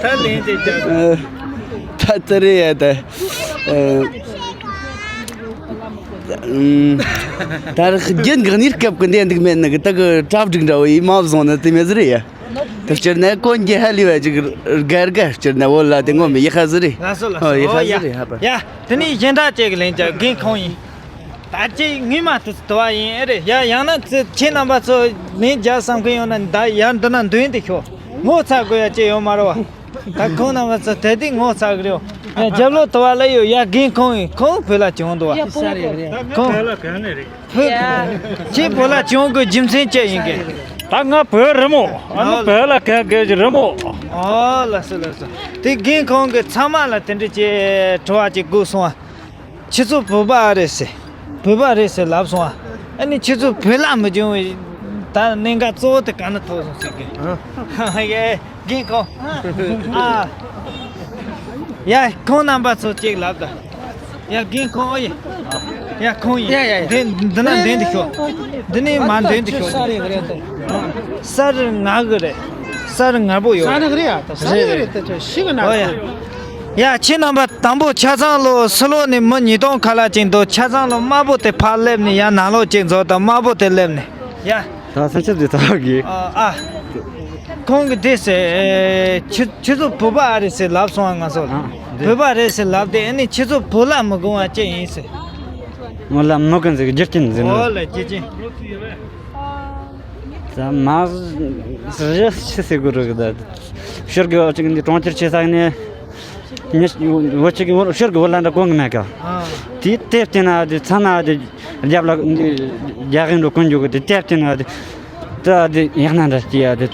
ད་ལེན་ཅིག་ཅག་ད་ད་རེད་ཡ་ད། ཨ། ད་རྒྱན་གི་གནས་སྐབས་ཀྱི་འདི་འདུག་མེད་ནི་གི། ད་གི་གྲ་སྒྲིག་འདྲ་བོ་ཡིན་མ་བཟུང་ན་དེ་མེད་ཟེར་ཡ། ད་སྤྱིར་ན་གོན་རྒྱུ་ཧ་ལས་པ་ཅིག་དགའ་དགའ། སྤྱིར་ན་བོད་ལ་དེ་ངོ་མི་ཡག་ཧ་ཟེར་རེད། ལགས་སོ་ལགས་སོ། ཨོ་ཡག་ཧ་ཟེར་རེད་ཧ་པ། ཡ་དེ་ནས་གཞན་དག་ཅིག་ལེན་ཅག་རྒན་ཁོང་ཡིན། ད་ཅིག་ངས་མ་ཐུག་དུ་བ་ཡིན་ཨེ་རེད། ཡ་ཡང་ན་ཚེ་ཁྱེད་རྣམ་པ་ཚོ་ལན་རྒྱག་བསམ་མཁན་ཡོད་ན་ད་ཡར་འདི་ན་མདུན་དུ་ཤོག་ངོ་ཚ་དགོས་ཡ་ཅིག་ཡོད་མ་རེད་བ། ད་ཁོང་རྣམ་པ་ཚོ་དེ་དུས་ངོ་ཚ་གི་རེད། ཡ་རྒྱབ་ལོགས་དུ་བ་ལ་ཡོད་ཡ། རྒན་ཁོང་ཡིན། ཁོང་བོད་ལ་བྱོན་འདུག་བ། ཁོང་བོད་ལ་གང་ནས་རེད། བོད་ཁྱེད་བོད་ལ་བྱོན་དགོས་རྒྱུ་མཚན་ཅི་ཡིན་གི། ད་ང་བོད་རི་མོ་ཨ་ནི་བོད་ལ་གང་དགོས་ཀྱི་རི་མོ། ཨོ་ལགས་སོ་ལགས་སོ། དེ་རྒན་ཁོང་གི་ཚང་མ་ལ་དེ་འདྲ་ཅིག་དྲི་བ་ཅིག་བསྐུར་སོང་བ། ཁྱེད་ཚོ་བོད་པ་རེད་ཟེར། བོད་པ་རེད་ཟེར་ལབ་སོང་ཨ། ཨ་ནི་ཁྱེད་ཚོ་བོད་ལ་མི་བྱུང་བའི་ད་གནད་འགག་གཙོ་བོ་དེ་ག་ནས་ཐོག་སོང་ཟེར་གི། ཡ་རྒན་ཁོང་། ཨ། ཡ་ཁོང་རྣམ་པ་ཚོ་ཅིག་ལབ་ད། ཡ་རྒན་ཁོང་ཨོ་ཡ། ཡ་ཁོང་ཡིན། ཡ་ཡ་ཡ། འདི་འདི་ན་འདི་འདི་ཤོག་འདི་ནས་མ་འདི་འདི་ཤོག་ས་རི་ང་གི་རེད། ས་རི་ང་པོ་ཡོད། ས་རི་རེད་ཡ། ས་རི་རེད་དེ་ཚོ་ཤི་གི་ན། ཨོ་ཡ། ཡ་ཁྱེད་རྣམ་པ་དང་པོ་ཆ་ཚང་ལོ་ཕྱི་ལོགས་ནས་མི་ཉིས་སྟོང་ཁ་ལག་ཅིག་འདུག་ཆ་ཚང་ལོ་དམར་པོ་དེ་ཕར་སླེབས་ནས་ཡར་ནང་ལོགས་ཅིག་འཛུལ་དང་། དམར་པོ་དེ་སླེབས་ནས་ཡ། ད་སེམས་ཅན་དེ་ཚ་གི། ཨ་ཨ། ཁོང་གི་དེ་ཟེར་ཁྱེད་ཁྱེད་ཚོ་བོད་པ་ཨ་རེད་ཟེར་ལབ་སོང་ང་ཚོ་ལ། ཨ་དེ་བོད་པ་རེད་ཟེར་ལབ་དེ། ཨ་ནི་ཁྱེད་ཚོ་བོད་ལ་མི་དགོངས་པ་ཅི་ཡིན་ཟེར། ངོ་ལ་མི་དགོངས་ཟེར་རྒྱུ་རྐྱེན་ཟེར་ནོ། ཨོ་ལ་རྒྱུ་རྐྱེན། ད་མ་རེད་ཆི་ཟེར་དགོས་རེད་གི། ད་ཤོར་གི་ཅིག་འདི་གྲོང་ཁྱེར་ཆེ་ས་ནས། ཉི་བོད་ཅིག་བོད་ཤོར་གི་བོད་ལ་འདྲ་གོ་གི་མེད་གི། དེ་དེ་བལྟས་ན་དེ་ཚ་ན་དེ་རྒྱབ་ལ་རྒྱ་གན་འགྲོ་གོན་རྒྱུ་གི། དེ་དེ་བལྟས་ན་དེ་ད་དེ་ཡག་ན་འདྲ་སྐྱེ་ཡ་དེ་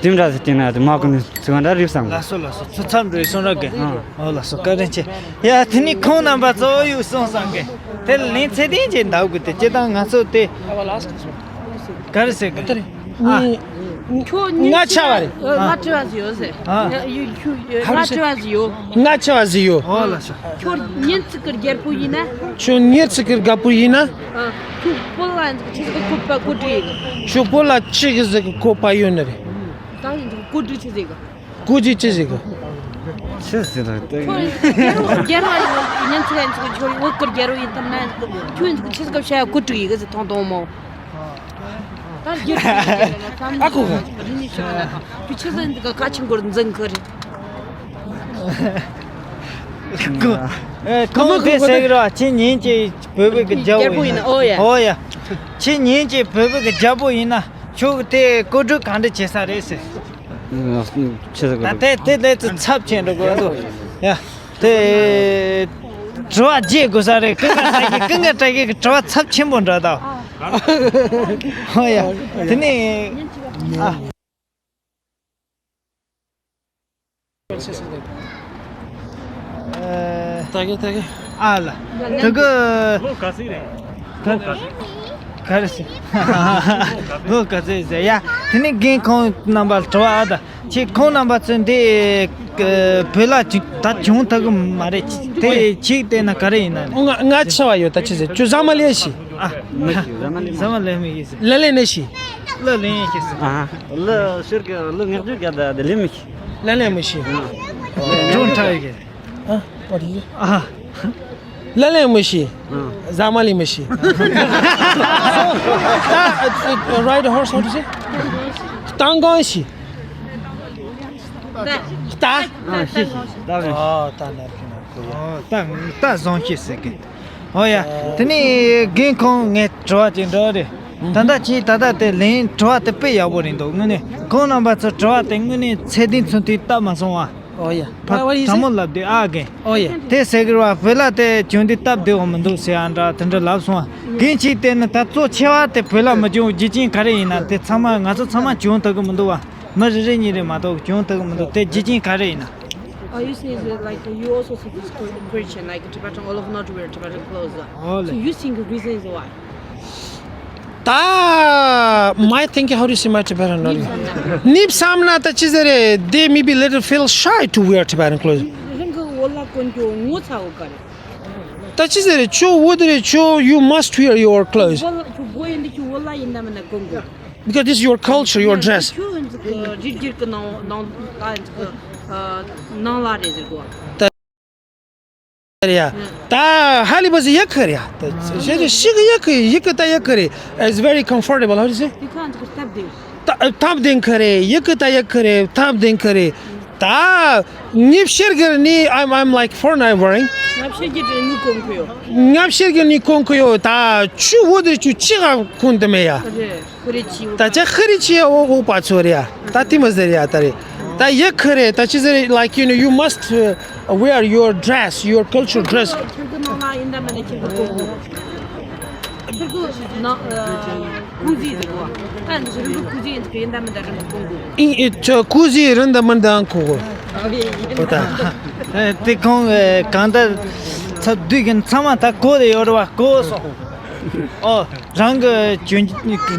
དེ་འདྲ་ཟེར་བལྟས་ན་དེ་མ་གོ་ནི་ཚིག་འདྲ་རིབ་སམ། ལགས་སོ་ལགས་སོ། ཚུ་མཚམས་འགྲོ་ཡི་སོང་ར་གི། ཨོ་ལགས་སོ། བཀའ་དྲིན་ཆེ། ཡ་དེ་ནི་ཁོང་རྣམ་པ་གཙོ་བོ་ཡོད་སོང་སམ་གི། དེ་ལན་ཚད་ལྡན་ཅིག་འདབ་གི། དེ་སྤྱིར་བཏང་ང་ཚོ་དེ་ག་རེ་ཟེར་གི། ཁྱོད་ང་ཆ་བ་རེད། ང་ཆ་བ་ཟིག་ཡོད་ཟེར། ང་ཆ་བ་ཟིག་ཡོད། ང་ཆ་བ་ཟིག་ཡོད། ཨོ་ལགས་སོ། ཁྱོད་ཉེར་གཅིག་གི་རྒྱལ་པོ་ཡིན་ན། ཁྱོད་ཉེར་གཅིག་གི་རྒྱལ་པོ་ཡིན་ན། ཁྱོད་བོད་ལ་ཆི་ཟིག་གི་བཀོད་པ་བཀོད་སྒྲིག་ཡིན། ཁྱོད་བོད་ལ་ཆི་ཟིག་གི་བཀོད་པ་ཡོད་ནི་རེད། ད་ཡིན་གི་བཀོད་སྒྲིག་ཆི་ཟིག་གི། བཀོད་སྒྲིག་ཆི་ཟིག་གི། ཆི་ཟིག་རེད་དེ། ཁྱོད་རྒྱལ་པོ་རྒྱལ་པོ་ཡིན་ན་ཉེར་གཅིག་ཡིན་ཟིག་གི། ཁྱོད་བོད་གི་རྒྱལ་པོ་ཡིན་དམ་ན་ཡིན་ཟིག་གི། ཁྱོད་ཡིན་ཟིག་གི་ཆི་ཟིག་གི་བྱ་བཀོད་སྒྲིག་ཡིན་གི་ཟིག་ཐོང་ཐོང་མོ། ད་རྒྱུ་ཨ་ཁུ་ཁུ། ཁྱོད་ཆི་ཟིག་འདི་ག་ཁ་ཆེ་མགོར་འཛིན་ཁུར། ཁོང་དེ་ཟེར་གི་ར། ཁྱེད་ཉིན་གཅིག་བོད་པའི་གི་རྒྱལ་པོ་ཡིན་ན། ཨོ་ཡ། ཨོ་ཡ། ཁྱེད་ཉིན་གཅིག་བོད་པའི་གི་རྒྱལ་པོ་ཡིན་ན་ཁྱོད་གི་དེ་བཀོད་སྒྲིག་གང་འདྲ་བྱེད་ས་རེད་ཟེར། ཆི་ཟིག་གི། ད་དེ་དེ་ལས་ཚུ་ཚབས་ཆེན་འགྲོ་གི་འདུག་ཡ། དེ་དྲི་བ་བརྗེད་དགོས་ས་རེད། ཀུན་དགའ་བཀྲ་ཤིས། ཀུན་དགའ་བཀྲ་ཤིས་ཀྱི་དྲི་བ་ཚབས་ཆེན་པོ་འདྲ་དང་། ཨོ་ཡ། དེ་ནས་ཨ། ཨ། ད་གི་ད་གི། ཨ་ལ། ད་གི། ལོ་ག་ཚོད་རེད། ལོ་ག་ཚོད། ག་རེ་ཟེར། ལོ་ག་ཚོད་ཟེར་ཡ། དེ་ནས་རྒན་ཁོང་རྣམ་པ་ལ་དྲི་བ་ཨ། ད་ཁྱེད་ཁོང་རྣམ་པ་ཚོས་འདི་བོད་ལྭ་ཅིག་ད་བྱུང་ཐུབ་གི་མ་རེད། དེ་ཅིག་བལྟས་ན་ག་རེ་ཡིན་ན། ང་ང་ཆེ་བ་ཡོད། ད་ཅི་ཟེར། ཁྱོད་ཟ་མ་ལེ་ཤི། ཨ། ཟ་མ་ལེ་མི་ཤེས་ཟེར། ལ་ལེ་ནི་ཤི། ལ་ལེ་ཤི་ཟེར། ཨ། ལ་ཤར་གི་ལ་ངག་རྒྱུད་ག་ད་དེ་ལེ་མི་ཤི། ལ་ལེ་མི་ཤི། ཨ། ཀྲུང་ཁྲ་ཡི་གི། ཨ། ཨོ་དེ། ཨ། ལ་ལེ་མི་ཤི། ཨ། ཟ་མ་ལེ་མི་ཤི། ད་ride a horse, how to say? སྟག་གོན་ཤི། ད། ཨ། ཤི་ཤི། ད་རེད། ཨ། ད་ན་གི་ན་གོ་ཡ། ཨོ། ད་ད་བཟང་ཤི་ཟེར་གི། ཨོ་ཡ། དེ་ནས་རྒན་ཁོང་ངས་དྲི་བ་ཅིག་འདྲི་བ་རེད། ད་ལྟ་ཁྱེད་ད་ལྟ་དེ་ལན་དྲི་བ་དེ་དཔེ་ཡག་པོ་རེད་འདུག་དངོས་གནས་ཁོང་རྣམ་པ་ཚོ་དྲི་བ་དེ་དངོས་གནས་ཚད་ལྡན་ཚུལ་མཐུན་བཏབ་མ་སོང་བ། ཨོ་ཡ། ཕ། What, what is དྲང་མོ་it? ལབ་དུས་ཨ་རྒན། ཨོ་ཡ། དེ་ཟེར་གི་རེད་བ། བོད་ལྭ་དེ་བྱུང་དུས་སྟབས་བདེ་བོ་མི་འདུག་ཟེར་ཡ་འདྲ་དེ་འདྲ་ལབ་སོང་བ། རྒན་ཁྱེད་བལྟས་ན་ད་གཙོ་ཆེ་བ་དེ་བོད་ལྭ་མི་བྱུང་རྒྱུ་རྐྱེན་ག་རེ་ཡིན་ན། དེ་ཚང་མ་ང་ཚོ་ཚང་མ་བྱུང་ཐུབ་གི་མི་འདུག་བ། མི་རེ་རེ་གཉིས་རེ་མ་གཏོགས་བྱུང་ཐུབ་གི་མི་འདུག་དེ་རྒྱུ་རྐྱེན་ག་རེ་ཡིན་ན། Are you saying is it like you also see this que- question, like Tibetan all of not wear Tibetan clothes? ཨོ་ལེ། So you think the reason is why? ད་my thinking, how do you see my Tibetan knowledge? ནི་བསམ་ན་ད་ཅི་ཟེར་རེད། They maybe little feel shy to wear Tibetan clothes. རང་གི་འོ་ལ་གོན་རྒྱུ་ངོ་ཚ་བོ་ག་རེད། ད་ཅི་ཟེར་རེད། ཁྱོད་བོད་རེད། ཁྱོད་you must wear your clothes འོ་ལ་ཁྱོད་བོད་ཡིན་དུས་ཁྱོད་འོ་ལ་ཡིན་ན་མིན་ན་གོན་དགོས། Because this is your culture, your dress. ཁྱོད་ཀྱི་རིགས་རྒྱུད་ཀྱི་ནང་ནང་ལ་ཡིན་ནང་ལ་རེད་ཟེར་གོ། ད་རེད་ཡ། ད་ཧ་ལི་བ་ཟི་ཡག་གི་རེད་ཡ། ད་ཞེ་ཅིག་ཞིག་ཡག་གི་ཡག་གི་ད་ཡག་གི་རེད། It's very comfortable. How do you say? དེ་ཁ་འདི་སྟབས་བདེ། ད་སྟབས་བདེ་གི་རེད། ཡག་གི་ད་ཡག་གི་རེད། སྟབས་བདེ་གི་རེད། ད་ངེད་ཤེར་གི་ནི་I'm, I'm like foreigner wearing. ང་ཤེར་གི་ནི་གོན་གི་ཡོད། ང་ཤེར་གི་ནི་གོན་གི་ཡོད། ད་ཆུ་བོ་དེ་ཆུ་ཅི་ག་གོན་དུ་མེད་ཡ། རེད། ཧུ་རེ་ཆི། ད་ཅི་ཧུ་རེ་ཆི་ཡ་འོ་འོ་པ་ཚོ་རེད་ཡ། ད་དེ་མ་ཟེར་ཡ། ད་རེད། ད་ཡག་གི་རེད། ད་ཅི་ཟེར་རེད། Like, you know, you must, uh, wear your dress, your cultural dress. ཁྱོད་ཀྱི་ནང་ལ་ཡིན་ད་མིན་ན་ཁྱོད་ཀྱི་གོན་དགོས། ཁྱོད་ཀྱི་ནང་ཁུང་ཙི་ཟེར་གོ། ད་རིང་གི་ཁུང་ཙི་ཡིན་ད་མིན་ད་རིང་གི་གོན་དགོས། ཨིན་ཨི་ཆོ་ཁུང་ཙི་རིང་ད་མིན་ད་གོན་དགོས། ཨོ་ད། དེ་ཁོང་གང་ལྟར་ཚ་བདུད་ཀྱི་ཚང་མ་ད་གོ་དེ་ཡོད་རེད་བ། གོ་སོང་། ཨོ། རང་གི་གྱོན་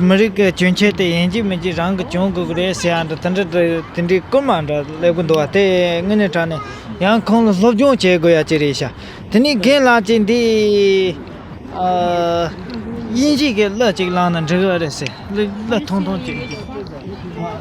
མི་རིགས་ཀྱི་གྱོན་ཆས་དེ་ཡིན་གཅིག་མིན་གཅིག་རང་གི་གྱོན་དགོས་ཀྱི་རེད་ཟེར་ཡ་འདྲ་དེ་འདྲ་དེ་འདྲའི་སྐུལ་མ་འདྲ་སླེབས་ཀྱི་འདུག་བ། དེ་དངོས་གནས་དྲང་གནས་ཡང་ཁོང་ལ་སློབ་སྦྱོང་བྱེད་དགོས་ཡ་ཅིག་རེད་ཤག་དེ་ནས་རྒན་ལགས་ཀྱིས་འདི་ཨ་དབྱིན་ཇིའི་གི་གླུ་ཅིག་བླངས་ན་འགྲིག་གི་རེད་ཟེར། གླུ་གླུ་ཐུང་ཐུང་ཅིག་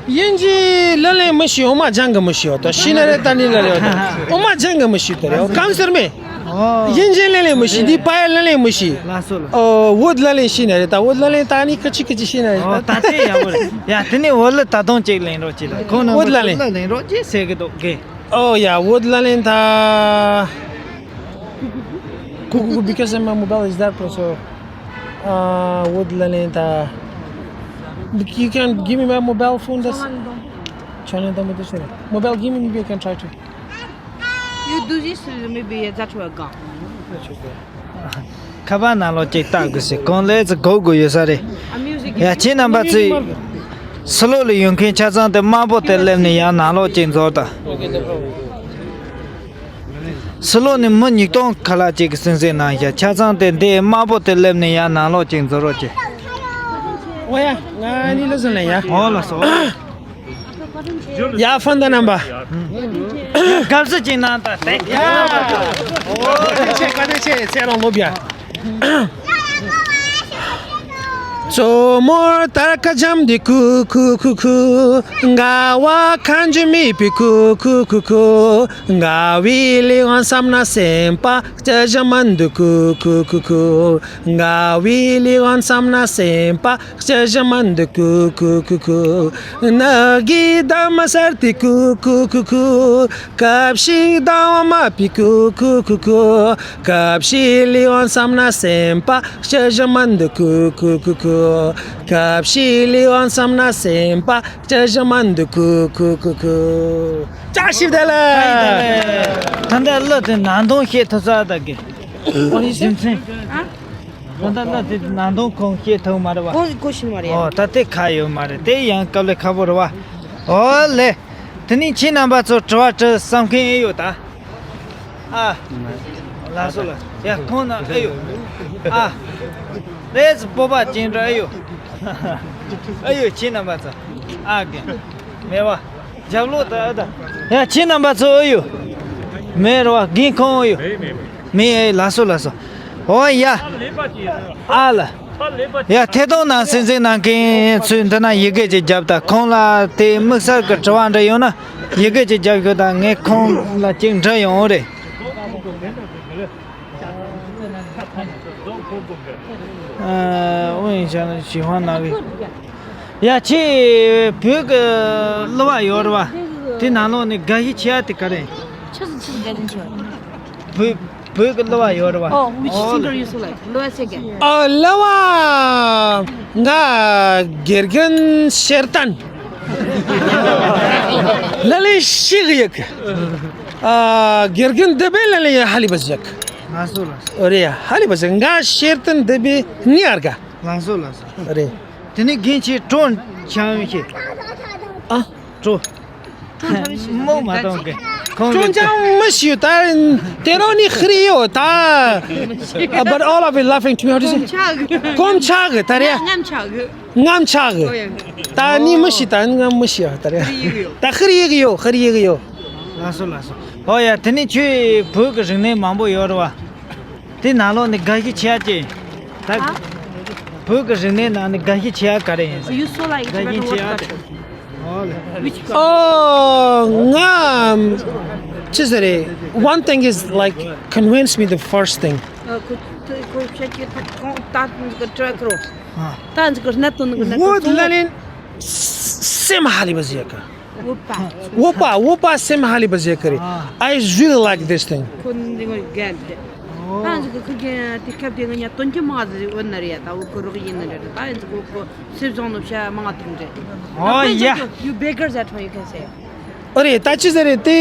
དབྱིན་ཇིའི་གླུ་ལེན་མི་ཤེས། འོ་མ་སྦྱང་གི་མི་ཤེས་བ། ད་ཤེས་ན་རེད། ད་ནི་ལ་རེད་བ། ད་འོ་མ་སྦྱང་གི་མི་ཤེས། ད་རེད་བ། གང་ཟེར་མེད། ཨོ། དབྱིན་ཇི་གླུ་ལེན་མི་ཤེས། འདི་པ་ཡ་གླུ་ལེན་མི་ཤེས། ལགས་སོ་ལགས། ཨོ། བོད་གླུ་ལེན་ཤེས་ན་རེད། ད་བོད་གླུ་ལེན་ད་ནི་ཁ་ཅིག་ཁ་ཅིག་ཤེས་ན་རེད། ཨོ། ད་དེ་ཡག་པོ་རེད་ཡ། དེ་ནས་བོད་གླུ་ད་དུང་ཅིག་ལེན་རོགས་གྱིས་ད། ཁོང་རྣམ་པ་བོད་གླུ་ལེན། བོད་གླུ་ལེན་རོགས་གྱིས་ཟེར་གི་འདུག་གས། ཨོ་ཡ། བོད་གླུ་ལེན་ད། Google, because my mobile is that, so, uh, བོད་གླུ་ལེན་ད། You can give me my mobile phone, that's. ཁྱོད་ལེན་ད་མི་འདུག་ཟེར། Mobile, give me, maybe I can try to. You do this, maybe that's what I got. ཁ་པར་ནང་ལོགས་ཅིག་བལྟ་དགོས་ཟེར། གང་ལས་ཚེ་སྒུག་དགོས་ཡོད་ས་རེད། ཡ། ཁྱེད་རྣམ་པ་ཚོས་སི་ལོ་ལ་ཡོང་མཁན་ཆ་ཚང་དེ་དམར་པོ་དེ་སླེབས་ནས་ཡར་ནང་ལོགས་ཅིག་འཛུལ་དང་། སི་ལོ་ནས་མི་ཉིས་སྟོང་ཁ་ལག་ཅིག་གི་སེམས་སེམས་གནང་ཤག་ཆ་ཚང་དེ་འདི་དམར་པོ་དེ་སླེབས་ནས་ཡར་ནང་ལོགས་ཅིག་འཛུལ་རོགས་གྱིས། ཨོ་ཡ། ང་ནི་ལོ་ཟིན་ལ་ཡ། ཨོ་ལགས་སོ། ཡ། ཕན་ད་རྣམ་པ། དགའ་བསུ་ཅིག་གནང་དང་། ཡ། ཨོ། བཀའ་དྲིན་ཆེ། བཀའ་དྲིན་ཆེ། ཚེ་རིང་ལོ་བརྒྱ། སྐབས་ཤིག་ལུས་པ་མཚམས་ན་སེམས་པ་ཅི་ཞིག་མ་འདུག་ཁུ་ཁུ་ཁུ་ཁུ། བཀྲ་ཤིས་བདེ་ལེགས། ད་ལྟ་གླུ་དེ་ནང་དོན་བཤད་ཐུབ་ས་ད་གི། རྒྱུ་མཚན། ད་ལྟ་གླུ་དེ་ནང་དོན་ཁོང་བཤད་ཐུབ་མ་རེད་བ། གོ་གོ་ཤེས་མ་རེད། ཨོ་ད་དེ་ཁ་ཡོད་མ་རེད། དེ་ཡང་དཀའ་ལས་ཁག་པོ་རེད་བ། ཨོ་ལེ། དེ་ནས་ཁྱེད་རྣམ་པ་ཚོ་དྲི་བ་དྲི་བསམ་མཁན་ཨེ་ཡོད་ད། ཨ། ལགས་སོ་ལགས། ཡ་ཁོང་ན་ཨེ་ཡོད། ཨ། རེས་སྤོབས་པ་ཅན་འདྲ་ཨེ་ཡོད། ཨེ་ཡོད་ཁྱེད་རྣམ་པ་ཚོ། ཨ་གི། མེད་བ། རྒྱབ་ལོག་ད་ཨ་ད། ཡ་ཁྱེད་རྣམ་པ་ཚོ་ཨེ་ཡོད། མེད་རེད་བ། རྒན་ཁོང་ཨེ་ཡོད། མེད་ཨེ། ལགས་སོ་ལགས་སོ། ཨོ་ཡ། ཨ་ལ། ཡ་ཐད་གཏོང་ནང་སེམས་ཚེགས་གནང་མཁན་ཚོས་འདི་ན་ཡི་གེ་ཅིག་བརྒྱབ་ད། ཁོང་ལ་དེ་དམིགས་བསལ་གྱི་དྲི་བ་འདྲ་ཡོད་ན་ཡི་གེ་ཅིག་བརྒྱབ་ཤོག་ད། ངས་ཁོང་ལ་ཅིག་འདྲི་ཡོང་རེད། ཨ། འོ་ཡིན་ཤག་ན་ཞི་ཧང་ན་གི། ཡ་ཁྱེད་བོད་ཀྱི་གླུ་བ་ཡོད་རེད་བ། དེ་ནང་ལོགས་ནས་དགའ་ཤོས་ཆེ་བ་དེ་ག་རེད། ཆི་ཟིག་ཆི་ཟིག་དགའ་ལན་ཆེ་བ། བོད་བོད་ཀྱི་གླུ་བ་ཡོད་རེད་བ། Oh, which singer you so like? གླུ་བ་ཆེ་གི། ཨ། གླུ་བ། ང་དགེ་རྒན་ཤེར་ཏན། ལ་ལས་ཤིག་ཡག་ཨ། དགེ་རྒན་འདི་བས་ལ་ལས་ཧ་ལི་བ་ཟེག་ང་སོ་ལ་སོ། རེད་ཡ། ཧ་ལི་བ་ཟེག་ང་ཤེར་ཏན་འདི་བས་ནི་ཨར་ག་ང་སོ་ལ་སོ། རེད། དེ་ནི་རྒན་ཆེ་གྲོ་འཆམ་ཤེ། ཨ། གྲོ། མོ་མ་གཏོང་གི། ཁོང་གི་ཅོང་ཅང་མི་ཤེས་ད། དེ་རང་ནི་ཧི་རི་ཡོད་ད། But all of it laughing to me. How to say? གོམ་ཆག་གི། གོམ་ཆག་གི་ད་རེད། ངམ་ཆག་གི། ངམ་ཆག་གི། ཨོ་ཡ། ད་ནི་མི་ཤེས་ད། ངམ་མི་ཤེས་ད་རེད། ཧི་རི་ཡིག་ཡོད། ད་ཧི་རི་ཡིག་ཡོད། ཧི་རི་ཡིག་ཡོད། ལགས་སོ་ལགས་སོ། ཨོ་ཡ། དེ་ནི་ཁྱོད་བོད་ཀྱི་རིག་གནས་མང་པོ་ཡོད་རེད་བ། དེ་ནང་ལོགས་ནས་དགའ་ཤོས་ཆེ་བ་ཅིག་ད། ཨ། བོད་ཀྱི་རིག་གནས་ནང་ནས་དགའ་ཤོས་ཆེ་བ་ག་རེ་ཡིན། You so like Tibetan Tibetan word culture. Culture. Which culture? Oh, ང་ཅི་ཟེར་རེད། One thing is, like, convince me the first thing. ཨ། ཁོ་ཁོ་ཁོ་ཤ་ཁྱི་ཁོང་ད་འདི་ག་ཏྲ་ཁྲོ། ཨ། ད་འདི་ག་སྣ་ཏོ་འདི་ག་སྣ་ཏོ། བོད་ལ་ལན་སེམས་ཧ་ལི་བ་ཟེར་ག་བོད་པ། བོད་པ། བོད་པ་སེམས་ཧ་ལི་བ་ཟེར་ག་རེད། ཨ། I really like this thing. ཁོ་འདི་ངོ་རྒྱལ་ཏེ། ཨོ། ད་འདི་ག་ཁོ་ག་དེ་སྐབས་དེ་ང་ཉ་དོན་གྱི་མ་ཟེར་འོ་ན་རེད་ཡ། ད་འོ་ཁོ་རོགས་ཡིན་ན་རེད། ད་འདི་ག་ཁོ་སེམས་བཟང་ནོ་བྱ་མང་ཐུག་འདྲེ། ཨོ་ཡ། You beggars at home, you can say. ཨོ་རེད། ད་ཅི་ཟེར་རེད། དེ་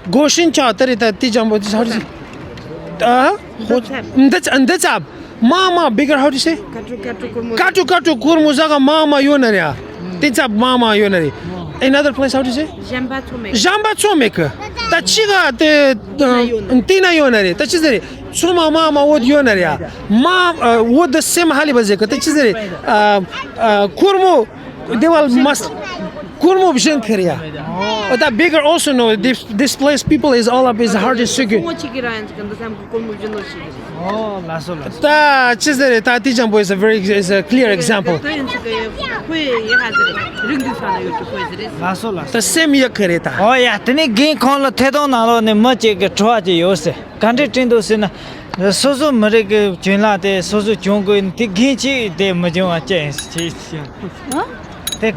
གོ་ཤིན་ཆག་ད་རེད། ད་དེ་ཅང་པོ་དེ་ཧ་རི་ཨ། འདི་ཚབ། འདི་ཚབ། མ་མ་bigger, how to say? ཀ་ཀྲུ་ཀ་ཀྲུ་ཀུར་མོ། ཀ་ཀྲུ་ཀ་ཀྲུ་ཀུར་མོ་ཟ་ག་མ་མ་ཡོད་ན་རེད་ཨ། དེ་ཚབ་མ་མ་ཡོད་ན་རེད། Another place, how to say? གཞན་པ་ཚོ་མེད། གཞན་པ་ཚོ་མེད་གི། ད་ཅི་ག་དེ་དེ་ན་ཡོད་ན་རེད། ད་ཅི་ཟེར་རེད། ཚོ་མ་མ་མ་འོད་ཡོད་ན་རེད་ཨ། མ་འོད་དེ་སེམས་ཧ་ལི་བ་ཟེར་གི། ད་ཅི་ཟེར་རེད། ཨ་ཨ་ཀུར་མོ། They will must. ཀུར་མོ་བཞིན་ཁེར་ཡ། Oh, that bigger also know this, this place people is all up is hard is sugi. ངོ་ཅིག་གི་རང་ཡང་ཅིག་འདི་སམ་གི་ཀུར་མོ་བཞིན་ནོ་ཞིག་གི། ཨོ་ལགས་སོ་ལགས་སོ། ད་ཅི་ཟེར་རེད། ད་དེ་ཅང་པོ་is a very, is a clear example. ད་ཡང་ཅིག་གི་ཁོས་ཡ་ཧ་ཟེར་རེད། རིགས་འདུས་ས་ན་ཡོད་ཀྱི་ཁོས་ཟེར་རེད། ལགས་སོ་ལགས་སོ། ད་སེམས་ཡག་གི་རེད་ད། ཨོ་ཡ། དེ་ནས་རྒན་ཁོང་ལ་ཐད་གཏོང་ནང་ལོགས་ནས་མི་གཅིག་གི་དྲི་བ་ཅིག་ཡོད་ཟེར། ག་འདྲས་དྲན་འདུག་ཟེར་ན། སོ་སོ་མི་རིགས་ཀྱི་གྱོན་ལ་དེ་སོ་སོ་གྱོན་དགོས་ནི་དེ་རྒན་གཅིག་དེ་མི་གྱོན་པ་ཅི་ཡིན་ཟེར་ཅི་ཟེར། ཨ། དེ་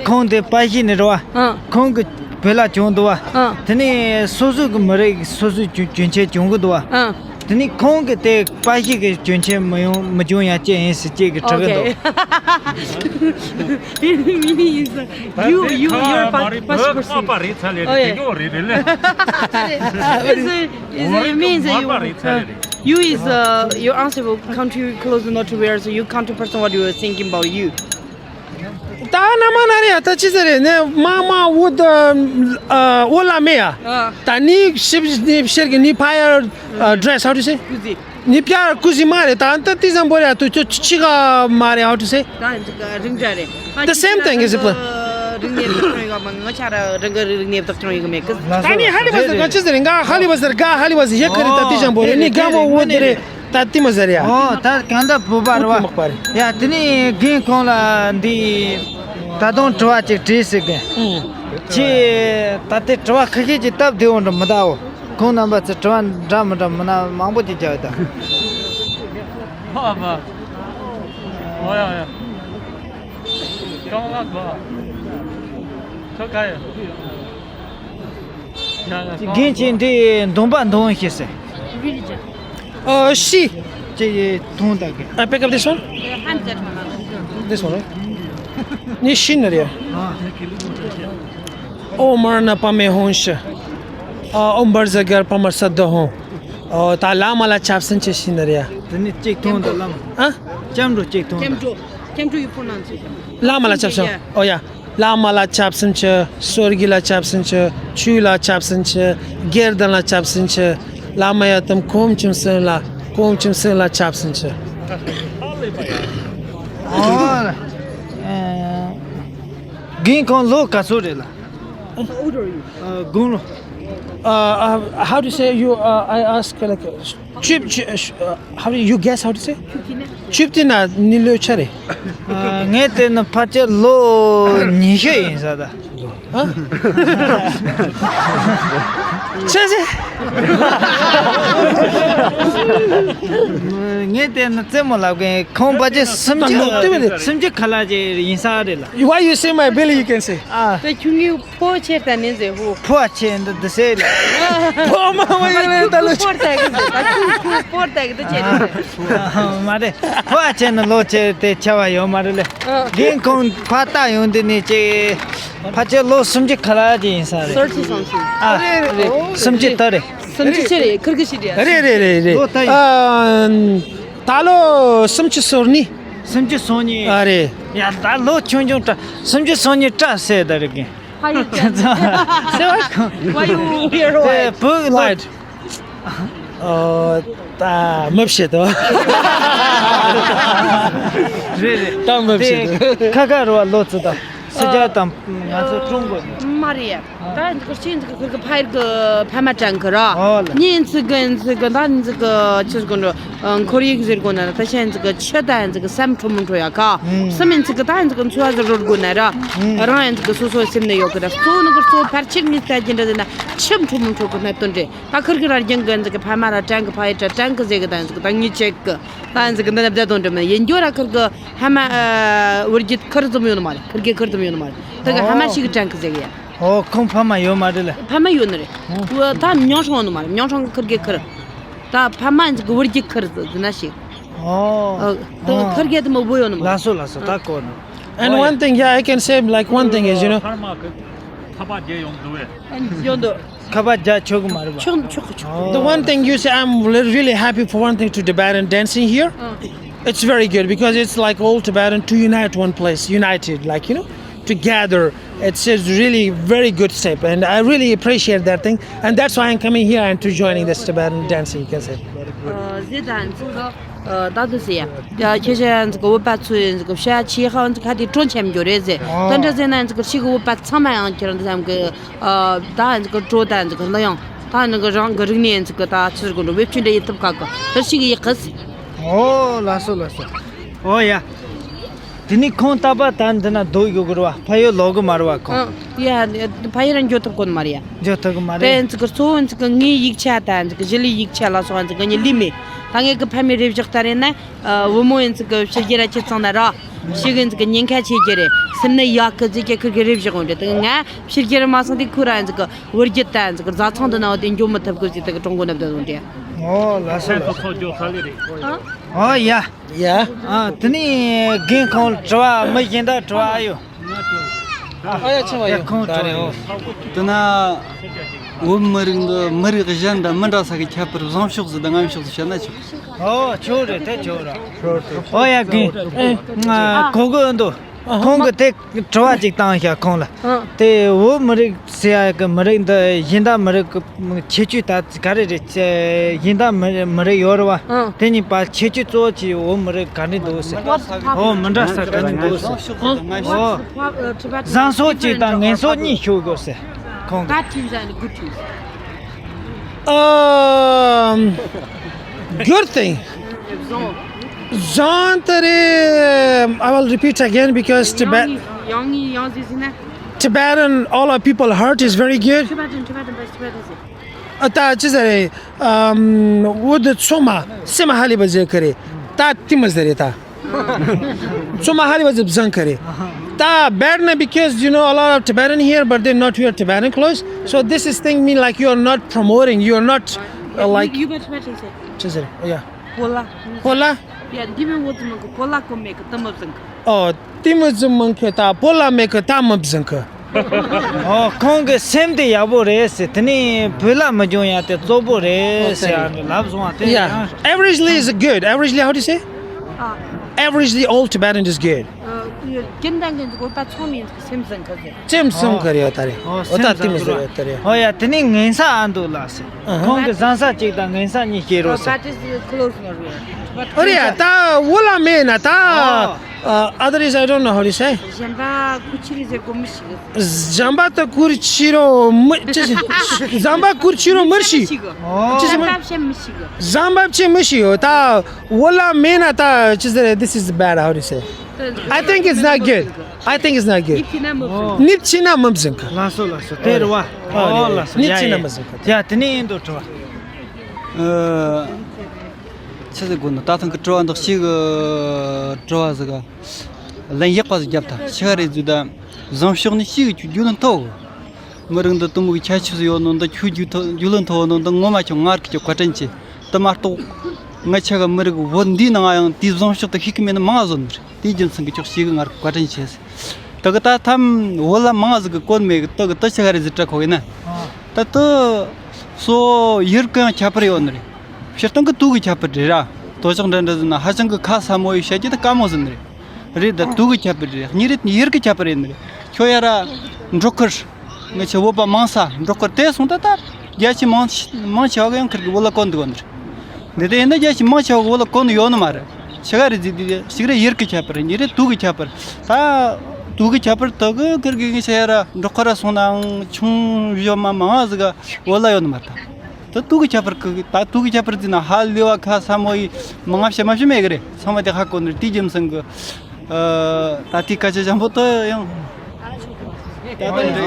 ཁོང་དེ་པ་ཤི་ནི་རེད་བ། ཨ། ཁོང་གི་བོད་ལ་གྱོན་འདུག་བ། ཨ། དེ་ནས་སོ་སོ་གི་མི་རིགས་སོ་སོའི་གྱོན་གྱོན་ཆས་གྱོན་གི་འདུག་བ། ཨ། དེ་ནས་ཁོང་གི་དེ་པ་ཤི་གི་གྱོན་ཆས་མི་ཡོང་མི་གྱོན་ཡ་ཅི་ཡིན་ཟེར་ཅིག་གི་དྲི་གི་འདུག Okay. Meaning is, uh, you, you, you're a Pa-, Pashtun person. It's, uh, it's, it means that you, uh, you is, uh, your answer will come to you close enough to where, so you come to person what you are thinking about you. ད་ན་མ་ན་རེ་ཡ། ད་ཅི་ཟེར་རེད་ནས་མ་མ་འོ་ད་ཨ་འོ་ལ་མེ་ཡ། ཨ། ད་ནི་ཤིབ་ནི་ཤེར་གི་ནི་fire dress, how to say? ཀུ་ཟི། ནི་པྱར་ཀུ་ཟི་མ་རེད། ད་ད་ཏི་ཙམ་པོ་རེད། ད་ཅི་ག་མ་རེད། How to say? ད་རིང་འདྲ་རེད། The same thing is apply. རིང་ནས་ང་ཆ་ར་རང་གི་རིག་གནས་བདག་སྐྱོང་ཡོད་གི་མེད་གི། ད་ནི་ཧ་ལི་བ་ཟེར་ག་ཅི་ཟེར་རེད། ང་ཧ་ལི་བ་ཟེར་ག་ཧ་ལི་བ་ཟེར་ཡག་གི་རེད། ད་ཏི་ཙམ་པོ་རེད། ནི་ག་མོ་འོ་དེ་རེད། ད་ཏི་མ་ཟེར་ཡ། ཨོ་ད་གང་ལྟར་བོད་པ་རེད་བ། ཡ་དེ་ནས་རྒན་ཁོང་ལ་འདི་ད་དུང་དྲི་བ་ཅིག་དྲིས་ཟེར་གི། ཨུ། ཁྱེད་ད་ལྟའི་དྲི་བ་ཁ་ཤས་ཅིག་སྟབས་བདེ་བོ་འདྲ་མི་གདའ་འོ། ཁོང་རྣམ་པ་ཚོས་དྲི་བ་འདྲ་མི་འདྲ་མི་སྣ་མང་པོ་ཅིག་རྒྱག་ཡོད་ད། ཨ་མ། ཨོ་ཡ་ཡ། ཀྲོང་ལ་གོ། ཁྱོད་ག་ཡ། ཡ་ཡ། རྒན་ཁྱེད་འདི་འདོན་པ་འདོན་ཤེས་སེ། Religion. Oh, she. ཅེ་ཡེ་ཐོང་ད་གི། I pick up this one. The hand that one. This one, right? ནི་ཤི་ན་རེ། ཨོ་མར་ན་པ་མེ་ཧོན་ཤ། ཨོ་འབར་ཟ་གར་པ་མར་ས་ད་ཧོན། ཨོ་ད་བླ་མ་ལ་ཆབ་སྲིད་ཆེ་ཤི་ན་རེ། དེ་ནི་གཅིག་མཐོང་འདུག་བླ་མ། ཨ། སྐྱབས་འགྲོ་གཅིག་མཐོང་འདུག་སྐྱབས་འགྲོ། སྐྱབས་འགྲོ་you pronounce it. བླ་མ་ལ་ཆབ་སྲིད། ཨོ་ཡ། བླ་མ་ལ་ཆབ་སྲིད་ཆེ། སོ་རྒྱུ་ལ་ཆབ་སྲིད་ཆེ། ཆོས་ལ་ཆབ་སྲིད་ཆེ། སྒེར་དང་ལ་ཆབ་སྲིད་ཆེ། བླ་མ་ཡ་དམ་ཁོམ་ཆུམ་སེང་ལ་ཁོམ་ཆུམ་སེང་ལ་ཆབ་སྲིད་ཆེ། ཨོ། རྒན་ཁོང་ལོ་ག་ཚོད་རེད་ལ། How old are you? ཨ། དགུང་ལོ། Uh, uh, how do you say you? Uh, I ask like, uh, chip, chip, uh, how do you guess? How to say? Chip ཏི་ན་ནི་ལོ་ཆ་རེད། ཨ། ངས་བལྟས་ན་ཕལ་ཆེར་ལོ་ཉི་ཤུ་ཡིན་ས་ད། ཨ། ཆ་ཟེ། ངས་བལྟས་ན་རྩེད་མོ་ལབ་མཁན་ཁོང་ཕལ་ཆེར་སུམ་ད་ལོ་ཅུ་དེ་བས་སུམ་ཅུ་ཁ་ལག་ཅིག་ཡིན་ས་རེད་ལ། Why you say my belly? You can say. ཨ། ད་ཁྱུང་ངི་ཕོ་ཆེར་ད་ནི་ཟེ་ཧུ། ཕོ་ཆེ་འདི་འདི་ཟེ་ལ། ཕོ་མ་མ་ཡིན་ལེ་ད་ལོ་ཆ། ཕོར་ད་གི་ཟེ་ད་ཁྱུང་ཁྱུང་ཕོར་ད་གི་ད་ཆེ་ནི་ཟེ། མ་རེད། ཕོ་ཆེ་ན་ལོ་ཆེ་དེ་ཆ་བ་ཡོད་མ་རེད་ལེ། ཨ། རྒན་ཁོང་ཕ་ད་ཡོང་དེ་ནི་ཅེ། ཕ་ཆེ་ལོ་སུམ་ཅུ་ཁ་ལག་ཅིག་ཡིན་ས་རེད། Thirty something. ཨ། རེད། སུམ་ཅུ་ད་རེད། སུམ་ཅུ་ཆེ་རེད། ཁིར་གི་ཤི་རེད། རེད་རེད་རེད་རེད། ལོ་ད་ཡིན། ཨ། ད་ལོ་སུམ་ཅུ་སོ་གཉིས། སུམ་ཅུ་སོ་གཉིས། ཨ་རེད། ཡ་ད་ལོ་ཆུང་ཆུང་སྐྲ་སུམ་ཅུ་སོ་གཉིས་སྐྲ་སེ་ད་རེད་གི། How you tell me? Why you wear white? Book light. ཨོ། ད་མི་བྱེད་དོ། རེད་རེད། ད་མི་བྱེད་དོ། ཁ་ཁ་རུ་བ་ལོ་ཚོད་དང་སུ་ཇ་དང་ང་ཚོ་ཀྲུང་གོ་ནས། མ་རེད། ད་འདི་ག་ཅི་འདི་ག་ཁུར་གི་ཕ་ཡུལ་གི་ཕ་མ་དྲན་གི་ར། ཨོ་ལ། ཉིན་ཚིག་གི་ཚིག་གི་ད་འདི་ག་ཅི་གོ་འགྲོ། ཁོར་ཡུག་ཟེར་གོ་ན་ད་ཤ་འདི་ག་ཆུ་ད་འདི་ག་སེམས་འཁྲུ་མི་འཁྲུ་ཡ་ག་སེམས་འདི་ག་ད་འདི་ག་འཚོ་བ་ཟེར་རོལ་གོ་ན་ར། རང་འདི་ག་སོ་སོ་སེམས་ནས་ཡོད་གི་ད་གཙོ་བོ་འདི་ག་གཙོ་བོ་ཕལ་ཆེར་ངས་ལྟ་རྒྱུ་འདྲ་ཟེར་ན་ཆུ་འཁྲུ་མི་འཁྲུ་གི་གནད་དོན་རེད། ད་ཁུར་གི་ར་རྒྱང་གི་འདི་ག་ཕ་མ་ར་དྲན་གི་ཕ་ཡུལ་དྲན་གི་ཟེར་གི་ད་འདི་ག་ད་ངས་ཆེ་གི་ད་འདི་ག་འདི་ན་བསྡད་དོན་འདྲ་མེད་ཡིན་རྒྱུ་ར་ཁུར་གི་ཕ་མ་བུ་རྒྱུད་ཁུར་ཙམ་ཡོད་ནི་མ་རེད། ཁུར་གི་ཁུར་ཙམ་ཡོད་ནི་མ་རེད། ད་གི་ཕ་མ་ཞིག་གི་དྲན་གི་ཟེར་གི་ཡ། ཨོ། ཁོང་ཕ་མ་ཡོད་མ་རེད་ལ། ཕ་མ་ཡོད་ནི་རེད། ཨོ། ད་མིང་སྲིང་ནི་མ་རེད། མིང་སྲིང་ཁུར་གི་ཁུར། ད་ཕ་མ་ཡིན་ཅིག་བུ་རྒྱུད་ཁུར་ཟེར་ན་ཞིག་ཨོ། ཨོ། ད་ཨོ། ཁུར་གི་དེ་མོ་བུ་ཡོད་ནི་མ་རེད། ལགས་སོ་ལགས་སོ། ད་གོ་ནི། And ཨོ་one ཡ། Thing, yeah, I can say like one thing is, you know, ཁ་པར་རྒྱག་ཡོང་འདུག་བས། ཡོང་འདུག་ཁ་པར་རྒྱག་ཆོག་གི་མ་རེད་པ། ཆོག་ཆོག་ཆོག་ཨོ། The one thing you say, I'm really, really happy for one thing to Tibetan dancing here. ཨ། It's very good because it's like all Tibetan to unite one place, united, like, you know, together. It's a really very good step, and I really appreciate that thing, and that's why I'm coming here and to joining this Tibetan dancing, you can say. ཨ། ཟེར་ད་འདི་ག་ཨ། ད་དུ་ཟེར་ཡ། ཡ་ཁྱེད་ཅག་འདི་ག་བོད་པ་ཚོས་འདི་ག་ཤ་ཆེ་ཧ་འདི་ག་དེ་གྲོན་ཆེན་འགྱོ་རེད་ཟེར། ཨོ། ད་འདྲ་ཟེར་ན་འདི་ག་ཤི་གི་བོད་པ་ཚང་མ་ཡང་ཁྱེད་རང་འདི་ཙམ་གི་ཨ། ད་འདི་ག་གྲོ་ད་འདི་ག་ལ་ཡང་ད་འདི་ག་རང་གི་རིག་གནས་འདི་ག་ད་ཆི་ཟེར་གོ་འགྲོ་བེད་སྤྱོད་འདྲ་ཡེ་ཐུབ་ག་གི་ད་ཤི་གི་ཡེ་གི་ཟེར། ཨོ། ལགས་སོ་ལགས་སོ། ཨོ་ཡ། དེ་ནི་ཁོང་རྟག་པར་ད་འདི་ན་སྡོད་ཡོད་གི་རེད་བ། ཕ་ཡུལ་ལོག་གི་མ་རེད་བ་ཁོང་། ཨ། ཡ། ཕ་ཡུལ་རང་འགྱོ་ཐུབ་གོ་ནི་མ་རེད་ཡ། འགྱོ་ཐུབ་གི་མ་རེད། དེ་འཛི་གི་གཙོ་བོ་འཛི་གི་ངའི་ཡིག་ཆ་དང་འཛི་གི་ཞི་ལུའི་ཡིག་ཆ་ལ་སོགས་འཛི་གི་ངའི་ལུས་མེད། ད་ངས་གི་ཕ་མའི་རེ་བཞག་ལྟར་ཡིན་ན། ཨ། བུ་མོ་ཡིན་འཛི་གི་ཕྱི་རྒྱལ་ར་ཁྱེར་སོང་ན་ར། ཞིག་གི་འཛི་གི་ཉེན་ཁ་ཆེ་རྒྱུ་རེད། སེམས་ནད་ཡག་གི་འཛི་གི་ཁུར་གི་རེ་བཞག་འོང་རེད། དེ་ང་ཕྱི་རྒྱལ་ར་མ་སོང་དུས་ཁོ་ར་འཛི་གི་བུ་རྒྱུད་དང་འཛི་གི་བཟའ་ཚང་དུ་ན་བ་དེ་འགྱོ་མི་ཐུབ་གི་ཟེར་དེ་གི་གྲོང་གོ་ན་བསྡད་འོང་རེད། ཨོ། ལགས་སོ་ལགས་སོ། ཨོ་ཡ། ཡ། ཨ། དེ་ནས་རྒན་ཁོང་དྲི་བ་མི་གཞན་དག་དྲི་བ་ཨ་ཡོད། ཨ་ཡ་ཆེ་བ་ཡ་ཡོད། ཁོང་ད་དྲི་རེད། ཨོ། དེ་ན་བོད་མི་རིགས་འདི་མི་རིགས་གཞན་དང་མི་འདྲ་ས་གི་ཁྱད་པར་བཟང་ཕྱོགས་སུ་དང་ངན་ཕྱོགས་སུ་བཤད་ན་ཆོག་ཨོ། ཆོག་རེད། དེ་ཆོག་རེད། ཨོ་ཡ་རྒན། ཨ། གོ་གི་འདུག་ཁོང་གི་དེ་དྲི་བ་ཅིག་བཏང་ཤག་ཁོང་ལ། ཨ། དེ་བོད་མི་རིགས་ཟེར་ཡ་གི་མི་རིགས་འདི་གཞན་དག་མི་རིགས་ཀྱི་ཁྱད་ཆོས་ད་ག་རེ་རེད། གཞན་དག་མི་མི་རིགས་ཡོད་རེད་བ། ཨ། དེ་གཉིས་པ་ཁྱད་ཆོས་གཙོ་བོ་ཅིག་བོད་མི་རིགས་ག་འདྲ་འདུག་ཟེར། ཨོ། མི་འདྲ་ས་ག་འདྲ་འདུག་ཟེར། ཨོ། བཟང་ཕྱོགས་གཅིག་དང་ངན་ཕྱོགས་གཉིས་ཤོད་དགོས་ཟེར་ཁོང་གིས། Bad things and good things. Um, good thing. བཟང་། བཟང་དེ་རེད། I will repeat again because Tibet, ཡང་ཡང་ཡང་ཟེར་ཟེར་ན། Tibetan, all our people heart is very good. Tibetan, Tibetan, best Tibetan ཟེར། ཨ། ད་ཅི་ཟེར་རེད། ཨམ། བོད་དུ་ཚང་མ་སེམས་ཧ་ལས་པ་ཟེར་གི་རེད། ད་དེ་མོ་ཟེར་རེད་ད། ཚང་མ་ཧ་ལས་པ་ཟེར་བཟང་གི་རེད། ད་bad ན་because you know a lot of Tibetan here but they not wear Tibetan clothes, so this is thing mean like you are not promoting, you are not, uh, like. You, you got Tibetan ཟེར། ཅི་ཟེར། ཨོ་ཡ། Pola. Pola? Ja, die Wurzeln Pola kommen, Tamabzank. Oh, die Wurzeln da Pola meke Tamabzank. ཨོ། ཁོང་གི་སེམས་དེ་ཡག་པོ་རེད་ཟེར། དེ་ནས་བོད་ལྭ་མི་སྦྱོང་ཡ་དེ་བཙོག་པོ་རེད་ཟེར་ཡ་ལབ་སོང་བ་དེ། Yeah, ཡང་averagely is good. Averagely, how do you say? Averagely, all Tibetan is good. སེམས་བཟང་གི་ཟེར། སེམས་བཟང་གི་རེད་ད་རེད། ཨོ། ད་དེ་མི་ཟེར་ད་རེད། ཨོ་ཡ། དེ་ནས་ངན་ས་ཨ་འདུག་ལ་ཟེར། ཁོང་གི་བཟང་ས་གཅིག་དང་ངན་ས་གཉིས་བཤད་རོགས་ཟེར། That is close, not real. ཨོ་རེད། ད་བོད་ལྭ་མེད་ན་ད། ཨོ། Otherwise, I don't know how to say. གཞན་པ་ཀུ་ཆི་རི་ཟེར་གོ་མི་ཤེས། གཞན་པ་ད་ཀུར་ཆི་རོ་མི་ཅི་ཟེར། གཞན་པ་ཀུར་ཆི་རོ་མི་ཤེས། ཨོ། ཅི་ཟེར། གཞན་པ་བཤད་མི་ཤེས། གཞན་པ་བཤད་མི་ཤེས་ཡོད་ད། བོད་ལྭ་མེད་ན་ད་ཅི་ཟེར། This is bad, how to say. I think it's not good. I think it's not good. ནིབ་ཆི་ན་མི་བཟང་གི། ལགས་སོ་ལགས་སོ། དེ་རེད་བ། ཨོ་ལགས་སོ། ནིབ་ཆི་ན་མི་བཟང་གི། ཡ་དེ་ནས་ཡིན་དུ་དྲི་བ། ཨ། ཆི་ཟིག་དགོས་ནི། ད་ཐེངས་ཀྱི་དྲི་བ་འདི་ཞིག་གི་དྲི་བ་ཟིག་ག་ལན་ཡག་པ་ཟིག་རྒྱབ་ཐལ། ཆི་ག་རེད་ཟེར་ད། བཟང་ཕྱོགས་ནས་ཞིག་གི་རྒྱུས་ལོན་ཐོག་མི་རིགས་འདི་དུ་མོ་གི་ཁྱད་ཆོས་སུ་ཡོད་ནོ་འདི་ཁྱོད་རྒྱུས་ཐོག་རྒྱུས་ལོན་ཐོག་ནོ་འདི་ངོ་མ་ཁྱོད་ང་རིག་གི་བཀའ་དྲིན་ཆེ། དེ་མ་གཏོགས་ང་ཆ་ག་མི་རིགས་བོད་འདིའི་ནང་ཡང་དེའི་བཟང་ཕྱོགས་དེ་ཤེས་གི་མེད་ནི་མང་ང་ཟོ་ནི་རེད། དེའི་རྒྱུ་མཚན་གི་ཁྱོད་ཞེ་གི་ང་རིག་བཀའ་དྲིན་ཆེ་ཟེར། དེ་གི་ད་ཐམ་བོད་ལྭ་མང་ང་ཟིག་གི་གོན་མེད་གི། དེ་གི་དེ་ཆི་ག་རེད་ཟེར་དྲི་ཁོ་ཡིན་ན། ད་དེ་སོ་ཡུལ་གང་ཁྱད་པར་ཡོད་ནི་རེད། སྤྱིར་བཏང་གི་དུས་གི་ཁྱད་པར་རེད་ར། དོ་ཅོག་འདྲ་འདྲ་ཟེར་ན་ཧ་ཅང་གི་ཁ་སླ་མོ་ཡི་བཤད་རྒྱུ་དེ་དཀའ་མོ་ཟེར་ནི་རེད། རེད། ད་དུས་གི་ཁྱད་པར་རེད། གཉིས་རེད། ཡུལ་གི་ཁྱད་པར་རེད་ནི་རེད། ཁྱོད་ཡ་ར་འབྲོག་ཁུལ། ང་ཆེ་བོད་པ་མང་ས་འབྲོག་ཁུལ་དེ་སོང་ད་ད། རྒྱ་ཆེ་མང་མང་ཆེ་བ་གི་ཡང་ཁིར་གི་བོད་ལྭ་གོན་འདུག་གོ་ནི་རེད། འདི་དེ་ཡིན་ན་རྒྱ་ཆེ་མང་ཆེ་བ་གི་བོད་ལྭ་གོན་ནི་ཡོད་ནི་མ་རེད། ཆི་ག་རེད་ཟེར་དུས་ཞིག་རེད། ཡུལ་གི་ཁྱད་པར། གཉིས་རེད། དུས་གི་ཁྱད་པར། ད་དུས་གི་ཁྱད་པར་དེ་གི་ཁིར་གི་ངི་ཆ་ཡ་ར་འབྲོག་ཁུལ་ར་སོང་ནའང་ཆུང་བཞོ་མ་མང་ང་ཟིག་ག་བོད་ལྭ་ཡོད་ནི་མ་རེད་ད། ད་དུས་གི་ཁྱད་པར་གི། ད་དུས་གི་ཁྱད་པར་ཟེར་ན་ཧ་ལས་པ་ཁ་སླ་མོ་ཡི་མང་ང་བཤད་མ་བཤད་མེད་གི་རེད། ཚང་མ་དེ་ཧ་གོ་ནི་རེད། དེའི་རྒྱུ་མཚན་གི། ཨ། ད་དེའི་སྐད་ཆ་འཇམ་པོ་དེ་ཡང་། ད་དེ་འདྲ་ཡིན།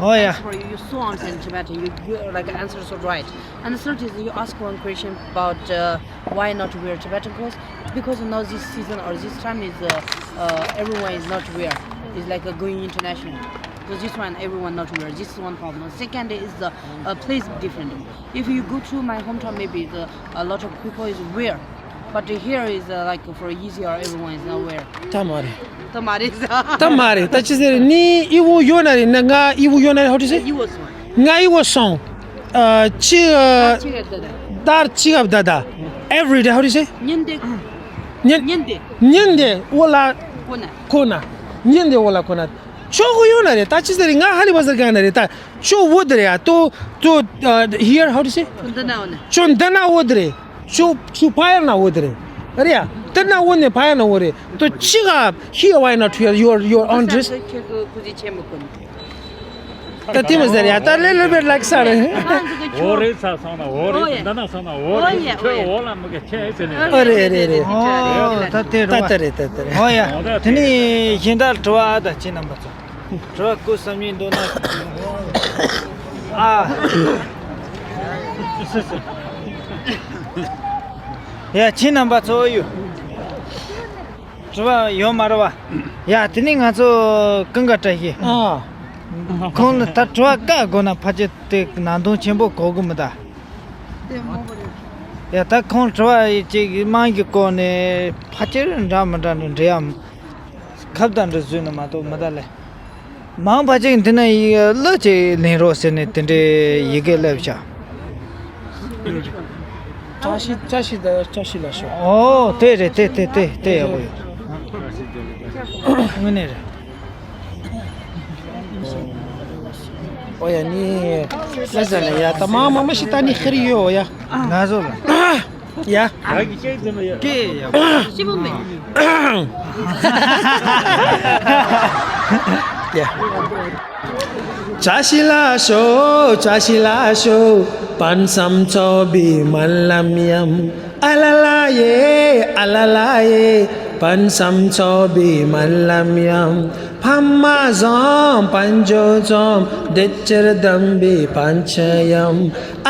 ཨོ་ཡ། As for you, you so answer in Tibetan. You, you like answer so right. And the third is you ask one question about uh, why not wear Tibetan clothes? Because now this season or this time is uh, uh, everyone is not wear. It's like uh, going international. So this one everyone not wear. This is one problem. Second is the uh, place different. If you go to my hometown, maybe the a lot of people is wear. But here is uh, like for easier, everyone is not wear. ད་མ་རེད། ད་མ་རེད། ད་མ་རེད། ད་ཅི་ཟེར་ནི། ཨི་བོ་ཡོད་ན་རེད་ན། ང་ཨི་བོ་ཡོད་ན་རེད། How to say? ཨི་བོ་སོང་། ང་ཨི་བོ་སོང་། ཨ། ཅི། ཨ། ཆི་ག་ད་ད། ད་ཅི་ག་ད་ད། Every day, how do you say? ཉིན་དེ། ཉིན། ཉིན་དེ། ཉིན་དེ་བོད་ལྭ་གོན་ན། གོན་ན། ཉིན་དེ་བོད་ལྭ་གོན་ན། ཆོག་གི་ཡོད་ན་རེད། ད་ཅི་ཟེར་རེད། ང་ཧ་ལི་བ་ཟེར་ག་ན་རེད་ད། ཁྱོད་བོད་དེ་རེད་ཡ། ཏོ་ཏོ། ཨ། Here, how to say? ཁྱོད་འདི་ན་འོ་ན། ཁྱོད་འདི་ན་བོད་དེ་རེད། ཁྱོད་ཁྱོད་ཕ་ཡར་ན་བོད་དེ་རེད། རེད་ཡ། འདི་ན་འོ་ན་ཕ་ཡར་ན་བོད་རེད། ཏོ་ཅི་ག here, why not here? Your, your own dress. ཁྱོད་ཀྱི་ཁུ་ཚི་ཆེན་མོ་ཀུན། ད་དེ་མི་ཟེར་ཡ། ད་little bit like ས་རེད། འོ་རེད། ས་སོང་ན་འོ་རེད། འདི་ན་སོང་ན་འོ་རེད། ཁྱོད་འོ་ལ་མི་ག་ཆེ་ཟེར་ནས། ཨོ་རེད་རེད་རེད། ཨོ་ད་དེ་རེད། ད་དེ་རེད། ད་དེ་རེད། ད་དེ་རེད། ཨོ་ཡ། དེ་ནས་གཞན་དག་དྲི་བ་ཨ་ད་ཁྱེད་རྣམ་པ་ཚོ། དྲི་བ་ཀུན་བསམ་ཡས་འདུག་ན། ཨ། སི་སི། ཡ་ཁྱེད་རྣམ་པ་ཚོ་ཡོད། དྲི་བ་ཡོད་མ་རེད་བ། ཡ་དེ་ནས་ང་ཚོ་ཀུན་དགའ་བཀྲ་ཤིས། ཨ། ཁོང་ལ་ད་དྲི་བ་བཀའ་དགོས་ན་ཕལ་ཆེར་དེ་ནང་དོན་ཆེན་པོ་གོ་གི་མི་གདའ། ཡ་ད་ཁོང་དྲི་བ་ཅིག་དམངས་ཀྱི་སྐོར་ནས་ཕལ་ཆེར་འདྲ་མི་འདྲ་ནི་འདྲ་ཡམ། ཁབ་དང་འདྲ་བཟོས་ནི་མ་གཏོགས་མི་གདའ་ལེ། མང་ཕལ་ཆེར་འདི་ན་ཡི་གླུ་ཅིག་ལེན་རོགས་ཟེར་ནས་དེ་འདྲའི་ཡི་གེ་སླེབས་ཤག་བཀྲ་ཤིས། བཀྲ་ཤིས་ད། བཀྲ་ཤིས་ལ་ཤོག་ཨོ་དེ་རེད། དེ་དེ་དེ་དེ་ཡག་པོ་ཡོད། དངོས་གནས་རེད། ཨོ་ཡ་ནི། ལ་ཟ་ལ་ཡ། ད་མ་མ་མ་ཤི་ད་ནི་ཁེར་ཡོད་ཡ། ང་ཚོ་ལ། ཡ། ཀེ་ཡ། ཤི་བོ་མེད། ཡ། བཀྲ་ཤིས་ལ་ཤོག་བཀྲ་ཤིས་ལ་ཤོག་པན་སམ་ཚོ་བི་མན་ལམ་ཡམ། ཨ་ལ་ལ་ཡེ། ཨ་ལ་ལ་ཡེ། པན་སམ་ཚོ་བི་མན་ལམ་ཡམ། ཕ་མ་བཟང་། དཔལ་འབྱོར་འཛོམས། བདེ་སྐྱིད་ལྡན་པའི་བར་ཆད་ཡམ།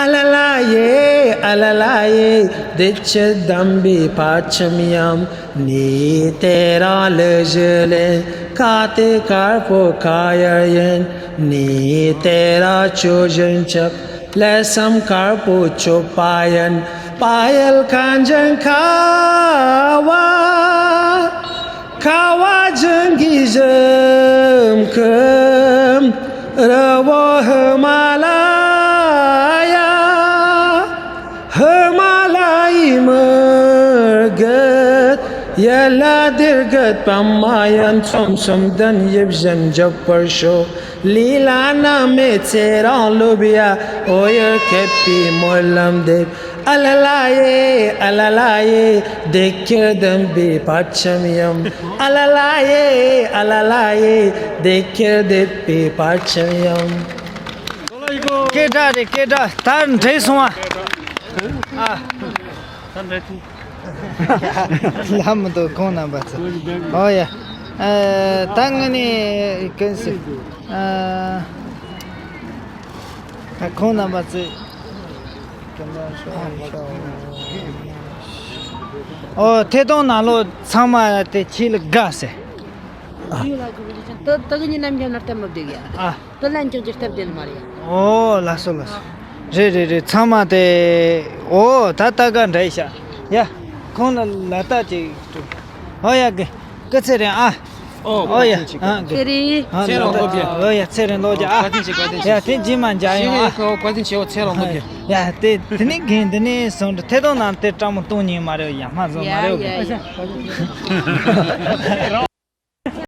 ཨ་ལ་ལ་ཡེ། ཨ་ལ་ལ་ཡེ། བདེ་སྐྱིད་ལྡན་པའི་བར་ཆད་ཡམ། ནི་དེ་རང་ལུ་ཞི་ལེན། ཀ་ཏེ་དཀར་པོ་ཁ་ཡར་ཡིན། ནི་དེ་རང་ཆོས་བཞིན་ཆབ། ལས་སམ་དཀར་པོ་ཆོད་པ་ཡིན། པ་ཡལ་གངས་ཅན་ཁ་བ། ཁ་བ་ཅན་གྱི་ཞིང་ཁམས། རི་བོ་ཧི་མ་ལ་ཡ། ཧི་མ་ལ་ཡའི་མུ་གེ། ཡ་ལ་དེར་གད་པ་མ་ཡན་ཚོམ་ཚོམ་ལྡན་ཡིད་བཞིན་འཇོག་པར་ཤོག་ལི་ལ་ན་མེད་ཚེ་རིང་ལུས་ཡ། འོ་ཡར་མཁས་པའི་སྨོན་ལམ་འདེབས། ཨ་ལ་ལ་ཡེ། ཨ་ལ་ལ་ཡེ། བདེ་སྐྱིད་ལྡན་པའི་བར་ཆད་མེད་ཡ། ཨ་ལ་ལ་ཡེ། ཨ་ལ་ལ་ཡེ། བདེ་སྐྱིད་ལྡན་པའི་བར་ཆད་མེད་ཡ། སྐད་གྲགས་རེད། སྐད་གྲགས་ད་འདྲེས་སོང་བ། ཨ། ལ་མི་འདུག་ཁོང་རྣམ་པ་ཚོ། ཨོ་ཡ། ཨ། ད་ངས་ནི་ཀན་སི། ཨ། ཁོང་རྣམ་པ་ཚོས། ཨོ། ཐད་གཏོང་ནང་ལོགས་ཚང་མ་དེ་ཁྱེད་ལ་དགའ་ཟེར། ད་ད་གི་ཉིན་ནམ་རྒྱབ་ན་སྟབས་མི་བདེ་གི་ཨ། ད་ལན་ཅིག་ཅིག་སྟབས་བདེ་ནི་མ་རེད་ཡ། ཨོ། ལགས་སོ་ལགས་སོ། རེད་རེད་རེད། ཚང་མ་དེ། ཨོ། ད་ལྟ་ག་འདྲ་ཡི་ཤག་ཡ། ཁོང་ལ་ལ་ལྟ་ཅིག་སྤྲོད། ཨོ་ཡ། གི། སྐུ་ཚེ་རིང་ཨ། ཨོ། ཨོ་ཡ། ཨ། གི། ཚེ་རིང་། ཨ། ཚེ་རིང་ལོ་བརྒྱ། ཨོ་ཡ། ཚེ་རིང་ལོ་བརྒྱ་ཨ། བཀའ་དྲིན་ཆེ། བཀའ་དྲིན་ཆེ། ཡ། དེ་རྗེས་མ་མཇལ་ཡོང་ཨ། བཀའ་དྲིན་ཆེ། ཨོ། ཚེ་རིང་ལོ་བརྒྱ། ཡ། དེ་དེ་ནས་གིན་དེ་ནས་བཟུང་སྟེ་ཐད་གཏོང་ནང་དེ་སྤྲང་མོ་གཏོང་ཉན་མ་རེད་ཡ། མ་བཟོ་མ་རེད། ཡ་ཡ་ཡ།